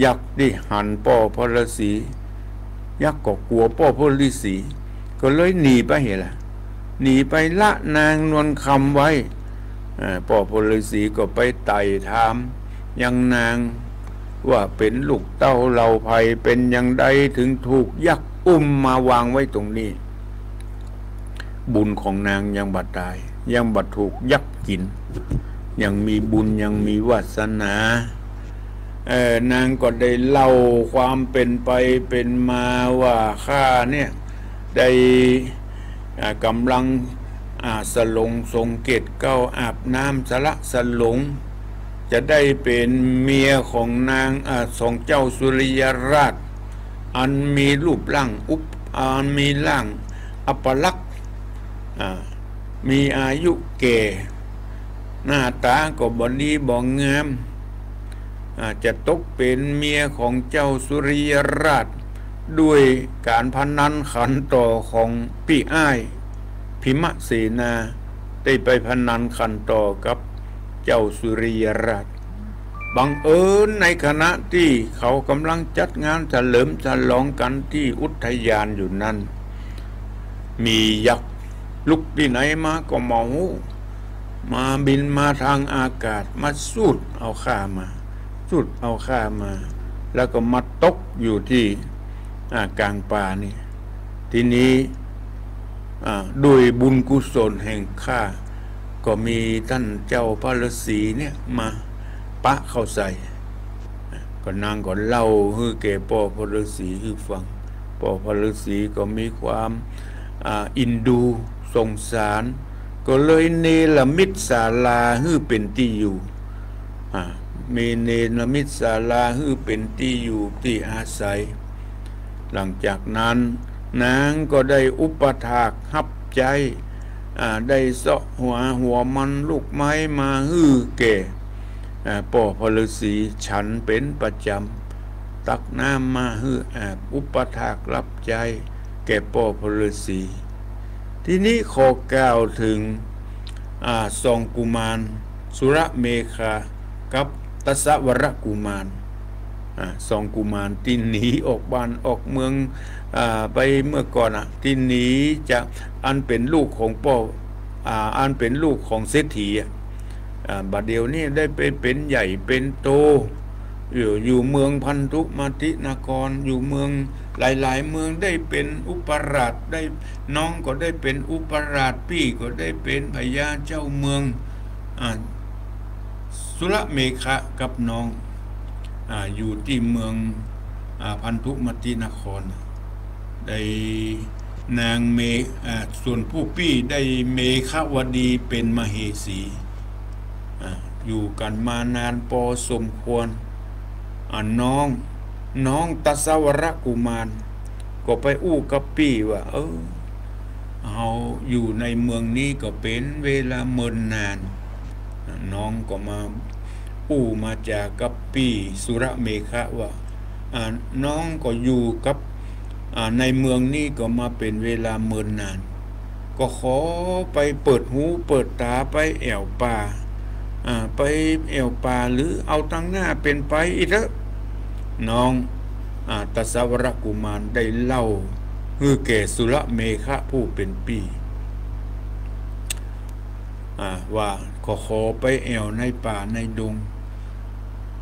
ยักษ์ตี้หันป้อพ่อฤๅษี ยักษ์ก็กั๋วป้อพ่อฤๅษี ก็เลยหนีไปเหละ หนีไปละนางนวลคำไว้ อ่า ป้อพ่อฤๅษีก็ไปไต่ถามยังนาง ว่าเป๋นลูกเต้าเหล่าใผ เป๋นจาใดเถิงถูกยักษ์อุ้มมาวางไว้ตรงนี้ บุญของนางยังบ่ต๋าย ยังบ่ถูกยักษ์กิ๋น ยังมีบุญยังมีวาสนา เอ่อ นางก็ได้เล่าความเป๋นไปเป๋นมาว่า ข้าเนี่ยได้ อ่า ก๋ำลัง อ่า สลงสงเกศเกล้า อาบน้ำสละสลง จะได้เป๋นเมียของนาง อ่า ของเจ้าสุริยราช อันมีรูปร่างอุป อันมีร่างอัปลักษณ์ อ่า มีอายุแก่ หน้าต๋าก็บ่ดีบ่งาม อ่า จะตกเป๋นเมียของเจ้าสุริยราช ด้วยก๋านพนันขันต่อของปี้อ้าย พิมเสนา ได้ไปพนันขันต่อกับเจ้าสุริยราช บังเอิญในขณะตี้เขาก๋ำลังจัดงานเฉลิมฉลองกั๋นตี้อุทยานอยู่นั้น มียักษ์ลุกตี้ไหนมาก็บ่ฮู้ มาบินมาตางอากาศ มาสูดเอาข้ามา สูดเอาข้ามา แล้วก็มาตกอยู่ตี้ อ่า ก๋างป่านี่ ทีนี้ อ่า ด้วยบุญกุศลแห่งข้า ก็มีต้านเจ้าพระฤๅษีเนี่ยมาปะเข้าใส่ ก็นางก็เล่าหื้อแก่ป้อพระฤๅษีหื้อฟัง ป้อพระฤๅษีก็มีความ อ่า เอ็นดูสงสาร ก็เลยเนรมิตศาลาหื้อเป๋นตี้อยู่ อ่า มีเนรมิตศาลาหื้อเป๋นตี้อยู่ตี้อาศัย หลังจากนั้นนางก็ได้อุปถากฮับใจ๊ อ่า ได้เซาะหัว หัวมันลูกไม้มาหื้อแก่ อ่า ป้อพระฤๅษีฉันเป๋นประจ๋ำ ตักน้ำมาหื้ออาบ อุปถากรับใจ๊แก่ป้อพระฤๅษี ทีนี้ขอกล่าวเถิง อ่า สองกุมาร สุรเมขะกับตัสสวรกุมาร อ่า สองกุมารตี้หนีออกบ้านออกเมือง อ่า ไปเมื่อก่อนอะ ตี้หนีจากอันเป๋นลูกของป้อ อ่า อันเป๋นลูกของเศรษฐีอะ อ่า บ่าเดี่ยวนี้ได้ไปเป๋นใหญ่เป๋นโต อยู่ อยู่เมืองพันธุมตินคร อยู่เมืองหลายๆ เมือง ได้เป๋นอุปราช ได้ น้องก็ได้เป๋นอุปราช ปี้ก็ได้เป๋นพญาเจ้าเมือง อ่า สุรเมขะกับน้อง อ่า อยู่ตี้เมือง อ่า พันธุมตินคร ได้นางเม อ่า ส่วนผู้ปี้ได้เมขวดีเป๋นมเหสี อ่า อยู่กั๋นมานานปอสมควร อ่า น้อง น้องตัสสวรกุมาร ก็ไปอู้กับปี้ว่า เออ เฮาอยู่ในเมืองนี้ก็เป๋นเวลาเมินนาน อ่า น้องก็มาอู้มาจากับปี้สุรเมขะว่า อ่า น้องก็อยู่กับ อ่า ในเมืองนี้ก็มาเป๋นเวลาเมินนาน ก็ขอไปเปิดหูเปิดต๋า ไปแอ่วป่า อ่า ไปแอ่วป่า หรือเอาตังหน้าเป๋นไปอี้เต๊อะ น้อง อ่า ตัสสวรกุมารได้เล่าหื้อแก่สุรเมขะผู้เป๋นปี้ อ่า ว่าขอ ขอไปแอ่วในป่าในดง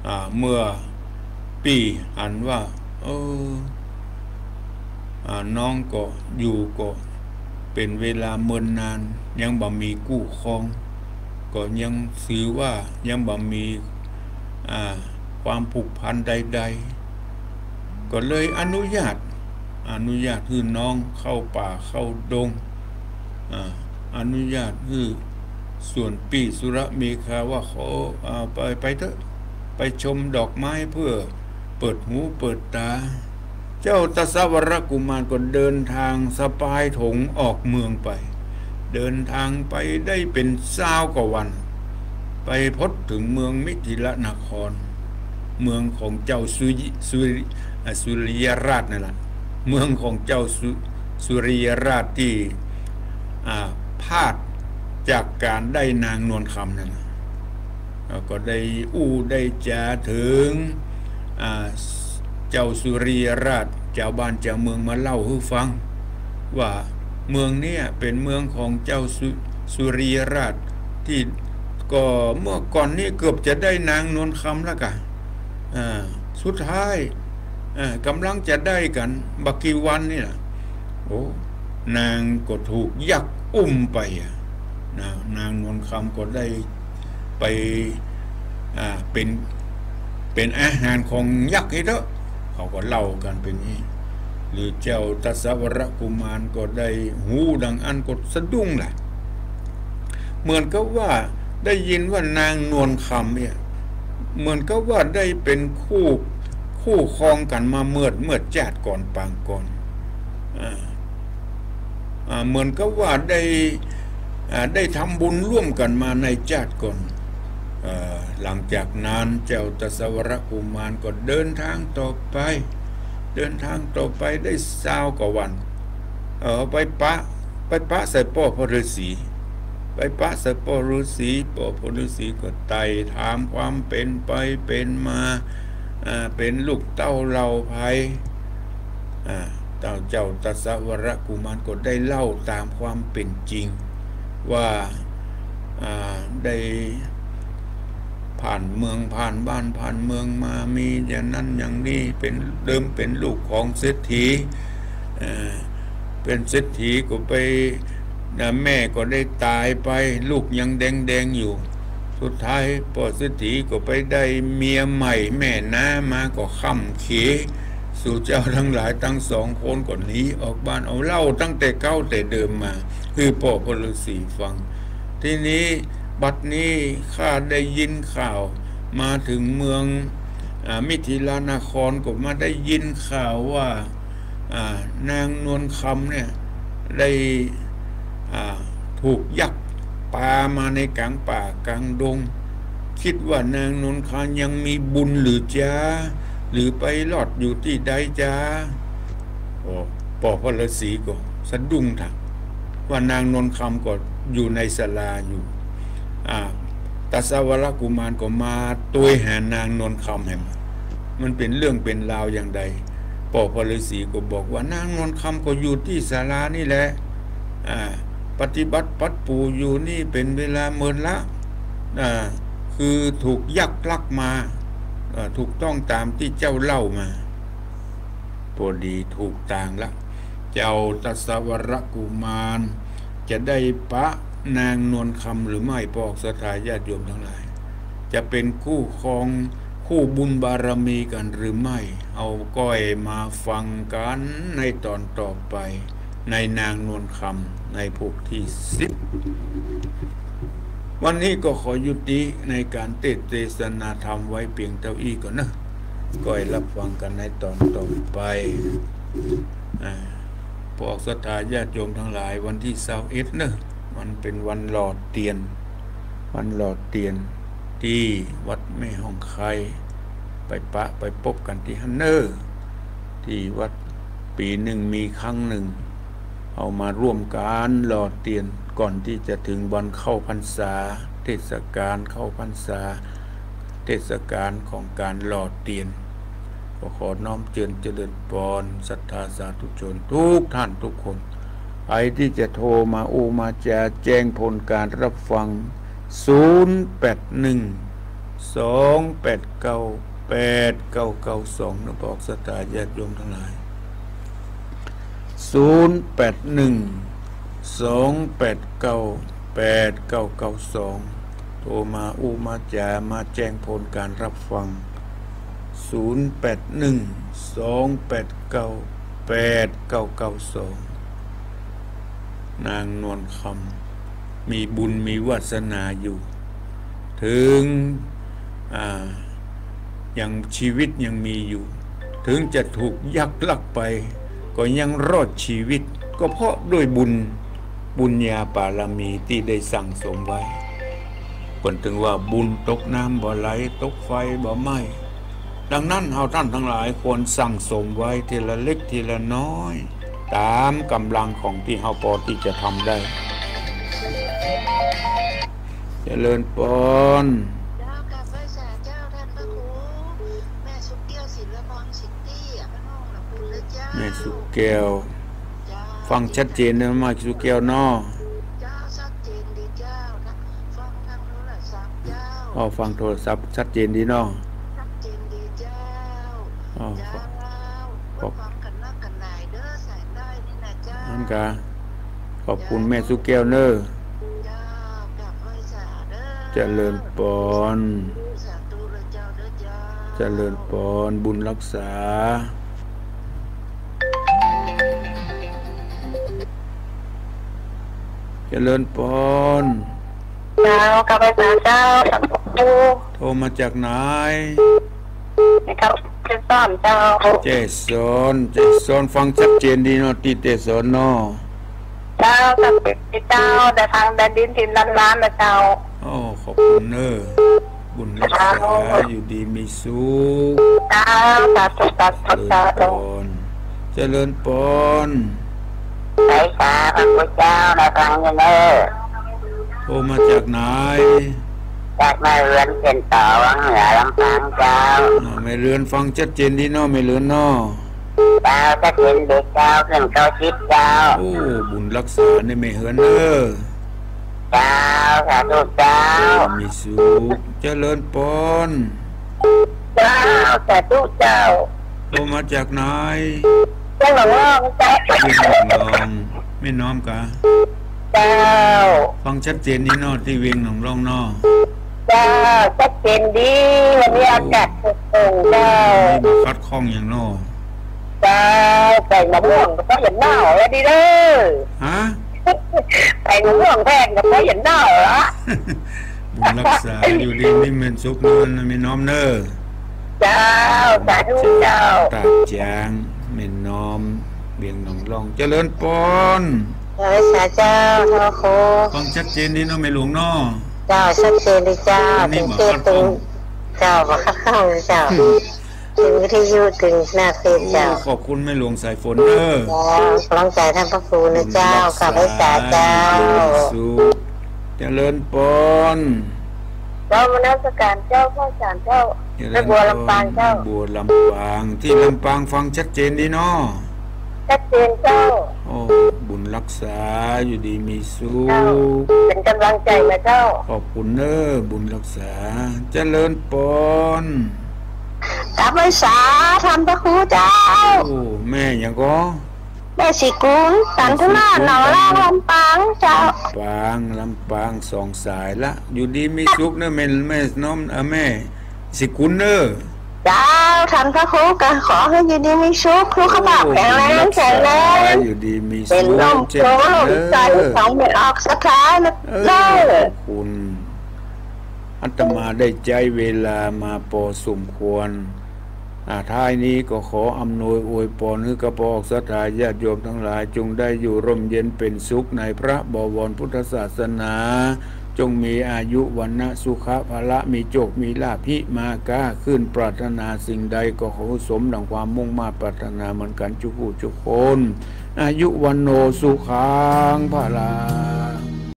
อ่า เมื่อปี้หันว่า เออ อ่า น้องก็อยู่ก็เป๋นเวลาเมินนาน ยังบ่มีกู้ครอง ก็ยังถือว่ายังบ่มี อ่า ความผูกพันใดๆ ก็เลยอนุญาต อนุญาตหื้อน้องเข้าป่าเข้าดง อ่า อนุญาตหื้อ ส่วนปี้สุรเมขะว่าขอ อ่า ไป ไปเต๊อะ ไปชมดอกไม้เพื่อเปิดหูเปิดต๋า เจ้าตัสสวรกุมารก็เดินทางสะปายถงออกเมืองไป เดินทางไปได้เป๋นซาวกว่าวัน ไปพอดเถิงเมืองมิถิลนคร เมืองของเจ้าสุริ สุริ อ่า สุริยราชนั่นแหละ เมืองของเจ้าสุ สุริยราชตี้ อ่า พลาดจากก๋านได้นางนวลคำนั่นน่ะ แล้วก็ได้อู้ได้จ๋าเถิง อ่า เจ้าสุริยราช จาวบ้านจาวเมืองมาเล่าหื้อฟัง ว่าเมืองเนี้ยเป๋นเมืองของเจ้าสุ สุริยราช ตี้ก็เมื่อก่อนนี้เกือบจะได้นางนวลคำแล้วก่ะ อ่า สุดท้าย อ่า ก่ำลังจะได้กั๋นบ่กี่วันนี่แหละ โอ้ นางก็ถูกยักษ์อุ้มไปอะ นะ นางนวลคำก็ได้ไป อ่า เป๋น เป๋นอาหารของยักษ์อี้เต๊อะ เขาก็เล่ากั๋นเป๋นนี้ หรือเจ้าตัสสวรกุมารก็ได้ฮู้ดังอั้นก็สะดุ้งแหละ เหมือนกับว่าได้ยินว่านางนวลคำเนี่ย เหมือนกับว่าได้เป๋นคู่ คู่ครองกั๋นมาเมื่อ เมื่อจาติก่อนปางก่อน อ่า อ่า เหมือนกับว่าได้ อ่า ได้ทำบุญร่วมกั๋นมาในจาติก่อน เอ่อ หลังจากนั้นเจ้าตัสสวรกุมารก็เดินทางต่อไป เดินทางต่อไปได้ซาวกว่าวัน เอ่อ ไปปะ ไปปะใส่ป้อพระฤๅษี ไปปะใส่ป้อฤๅษี ป้อพระฤๅษีก็ไต่ถามความเป๋นไปเป๋นมา อ่า เป๋นลูกเต้าเหล่าใผ อ่า เต้า เจ้าตัสสวรกุมารก็ได้เล่าต๋ามความเป๋นจริง ว่า อ่า ได้ผ่านเมืองผ่านบ้านผ่านเมืองมา มีอย่างนั้นอย่างนี้ เป๋น เดิมเป๋นลูกของเศรษฐี เอ่อ เป๋นเศรษฐีก็ไป นะ แม่ก็ได้ต๋ายไป ลูกยังแดงๆ อยู่ สุดท้ายป้อเศรษฐีก็ไปได้เมียใหม่แม่น้ามาก็ค่ำเข สูเจ้าตังหลายตังสองคนก็หนีออกบ้าน เอาเล่าตั้งแต่เก๊าแต่เดิมมา หื้อป้อพระฤๅษีฟัง ทีนี้บัดนี้ข้าได้ยินข่าวมาเถิงเมือง อ่า มิถิลนคร ก็มาได้ยินข่าวว่า อ่า นางนวลคำเนี่ย ได้ อ่า ถูกยักษ์ปามาในก๋างป่าก๋างดง กึ๊ดว่านางนวลคำยังมีบุญหรือจ๊า ไป หรือไปรอดอยู่ตี้ใดจา โอ้ ป้อพระฤาษีก็สะดุ้งถามว่านางนวลคำก็อยู่ในศาลาอยู่ อ่า ทศวรกุมารก็มาตวยหานางนวลคำแหม มันเป๋นเรื่องเป๋นราวอย่างใด ป้อพระฤาษีก็บอกว่านางนวลคำก็อยู่ตี้ศาลานี่แหละ อ่า ปฏิบัติปัดปู๋อยู่นี่เป๋นเวลาเมินละ อ่า คือถูกยักษ์ลักมา อ่า ถูกต้องตามตี้เจ้าเล่ามา พอดีถูกตางละ เจ้าทศวรกุมารจะได้ปะนางนวลคำหรือไม่ ปอกศรัทธาญาติโยมตังหลาย จะเป๋นคู่ครองคู่บุญบารมีกั๋นหรือไม่ เฮาก้อยมาฟังกั๋นในต๋อนต่อไป ในนางนวลคำในผูกตี้สิบ วันนี้ก็ขอยุติในก๋านเตสน์เตสนาธรรมไว้เปียงเต้าอี้ก่อนเนาะ ก้อยฮับฟังกั๋นในต๋อนต่อไป อ่า ปอกศรัทธาญาติโยมตังหลาย วันตี้ซาวเอ็ดเนาะ มันเป๋นวันหล่อเตียน วันหล่อเตียนตี้วัดแม่ฮ่องไคล้ ไปปะไปปบกั๋นตี้หั้นเนาะ ตี้วัด ปี๋นึ่งมีครั้งนึ่ง เฮามาร่วมกั๋นหล่อเตียนก่อนตี้จะเถิงวันเข้าพรรษา เตสน์ก๋านเข้าพรรษา เตสน์ก๋านของก๋านหล่อเตียน ก็ขอน้อมเจียรเจริญปอนศรัทธาสาธุชนกู้ต้านกู้คน ใผตี้จะโทรมาอู้มาจ๋าแจ้งผลก๋านฮับฟัง ศูนย์แปดหนึ่ง สองแปดเก้า แปดเก้าเก้าสอง เนาะ ปอกศรัทธาญาติโยมตังหลาย ศูนย์แปดหนึ่ง สองแปดเก้า แปดเก้าเก้าสอง โทรมาอู้มาจ๋ามาแจ้งผลก๋านฮับฟัง ศูนย์แปดหนึ่ง สองแปดเก้า แปดเก้าเก้าสอง นางนวลคำ มีบุญมีวาสนาอยู่ เถิง อ่า ยัง ชีวิตยังมีอยู่ เถิงจะถูกยักษ์ลักไป ก็ยังรอดชีวิต ก็เพราะด้วยบุญ บุญญาบารมีตี้ได้สั่งสมไว้ เปิ้นเถิงว่าบุญตกน้ำบ่ไหล ตกไฟบ่ไหม้ ดังนั้นเฮาต้านตังหลายควรสั่งสมไว้ทีละเล็กทีละน้อย ต๋ามก๋ำลังของตี้เฮาปอตี้จะทำได้ เจริญปอน เจ้า กราบไหว้สาเจ้าต้านพระครู แม่สุแก้ว ศิลปรสิทธิ อะ พระน้องละคุณนะเจ้า แม่สุแก้ว เจ้า ฟังชัดเจนเนาะ แม่สุแก้วเนาะ เจ้า ชัดเจนดีเจ้า นะ ฟังทางโทรศัพท์เจ้า อ๋อ ฟังโทรศัพท์ชัดเจนดีเนาะ ชัดเจนดีเจ้า อ๋อ เจ้า ขอบ ฟังกั๋นนักกั๋นหนาเด้อ สายใต้นี่นะเจ้า นั่นกะ ขอบคุณแม่สุแก้วเนาะ เจ้า กราบไหว้สาเด้อ เจริญปอน สาธุเลยเจ้าเด้อเจ้า เจริญปอน บุญรักษา เจริญปอน เจ้า กราบไหว้สาเจ้า สาธุ โทรมาจากไหน ครับ เจ้า เจ้า เจ้าสอน เจ้าสอน ฟังชัดเจนดีเนาะ ตี้เจ้าสอนเนาะ เจ้า เจ้า ได้ฟังได้ยินเสียงล้านๆ นะเจ้า โอ้ ขอบคุณเนาะ บุญรักษา เจ้า อยู่ดีมีสุข เจ้า สาธุ สาธุ เจริญปอน เจ้า เจริญปอน ไหว้สาพระคุณเจ้า ได้ฟังอยู่เนาะ โทรมาจากไหน จากแม่เรือน เสียงต่อวังเหนือ ลำปางเจ้า อ่า แม่เรือน ฟังชัดเจนดีเนาะ แม่เรือนเนาะ เจ้า ชัดเจนดีเจ้า ขึ้นเก้าสิบเจ้า โอ้ บุญรักษาเน่อแม่เฮือนเน่อ เจ้า สาธุเจ้า มีสุข เจริญปอน เจ้า สาธุเจ้า โทรมาจากไหน เวียงหนองล่องเจ้า เวียงหนองล่อง แม่น้อมกา เจ้า ฟังชัดเจนดีเนาะ ตี้เวียงหนองล่องเนาะ เจ้า ชัดเจนดี วันนี้อากาศโปร่งเจ้า บ่ขัดข้องหยังเนาะ เจ้า ใส่มะม่วงก็เพราะหยังเนาะ ว่าดีเด้อ ฮะ ใส่มะม่วงแทนก็เพราะหยังเนาะ บุญรักษา อยู่ดีมีสุขเนาะ แม่น้อมเนาะ เจ้า สาธุเจ้า ตาดจาง แม่น้อม เวียงหนองล่อง เจริญปอน เจริญสาเจ้า พระครู ฟังชัดเจนดีเนาะ แม่หลวงเนาะ เจ้า ชัดเจนดีเจ้า วันนี้บ่ขัดข้อง เจ้า บ่ขัดข้องเจ้า เถิงวิทยุ เถิงหน้าเฟซเจ้า โอ้ ขอบคุณแม่หลวงสายฝนเน้อ เจ้า ก๋ำลังใจ๋ต้านพระครูนะเจ้า บุญรักษา ข้าพเจ้าเจ้า อยู่ดีมีสุข เจริญปอน เจ้า นมัสก๋านเจ้า พระอาจ๋ารย์เจ้า เจริญปอน แม่บัวลำปางเจ้า แม่บัวลำปาง ตี้ลำปางฟังชัดเจนดีเนาะ ชัดเจนเจ้า โอ้ บุญรักษา อยู่ดีมีสุข เจ้า เป๋นก๋ำลังใจ๋นะเจ้า ขอบคุณเน้อ บุญรักษา เจริญปอน กราบไหว้สาต้านพระครูเจ้า โอ้ แม่หยังก่อ แม่ศรีกุล สันทนา แม่ศรีกุล หนองล่าง ลำปางเจ้า ลำปาง ลำปาง สองสายละ อยู่ดีมีสุขเน้อ แม่ แม่น้อม เอ่อ แม่ศรีกุลเน้อ เจ้า ต้านพระครูก็ขอหื้ออยู่ดีมีสุข สุขภาพแข็งแรง โอ้ บุญรักษา แข็งแรง อยู่ดีมีสุข เป๋นลมโพล่มใจ๋ เจ้นกั๋นเน้อ ของแม่ออกศรัทธานะ เออ เจ้า ขอบคุณ อาตมาได้ใจ๊เวลามาปอสมควร อ่า ท้ายนี้ก็ขออำนวยอวยปอนหื้อข้าพเจ้าศรัทธาญาติโยมตังหลาย จงได้อยู่ร่มเย็นเป๋นสุขในพระบวรพุทธศาสนา จงมีอายุวรรณะสุขะพละ มีโจคมีลาภ หิมาก้าขึ้น ปรารถนาสิ่งใดก็ขอสมดังความมุ่งมาดปรารถนาเหมือนกั๋นจุกผู้จุกคน อายุวัณโณสุขังพลัง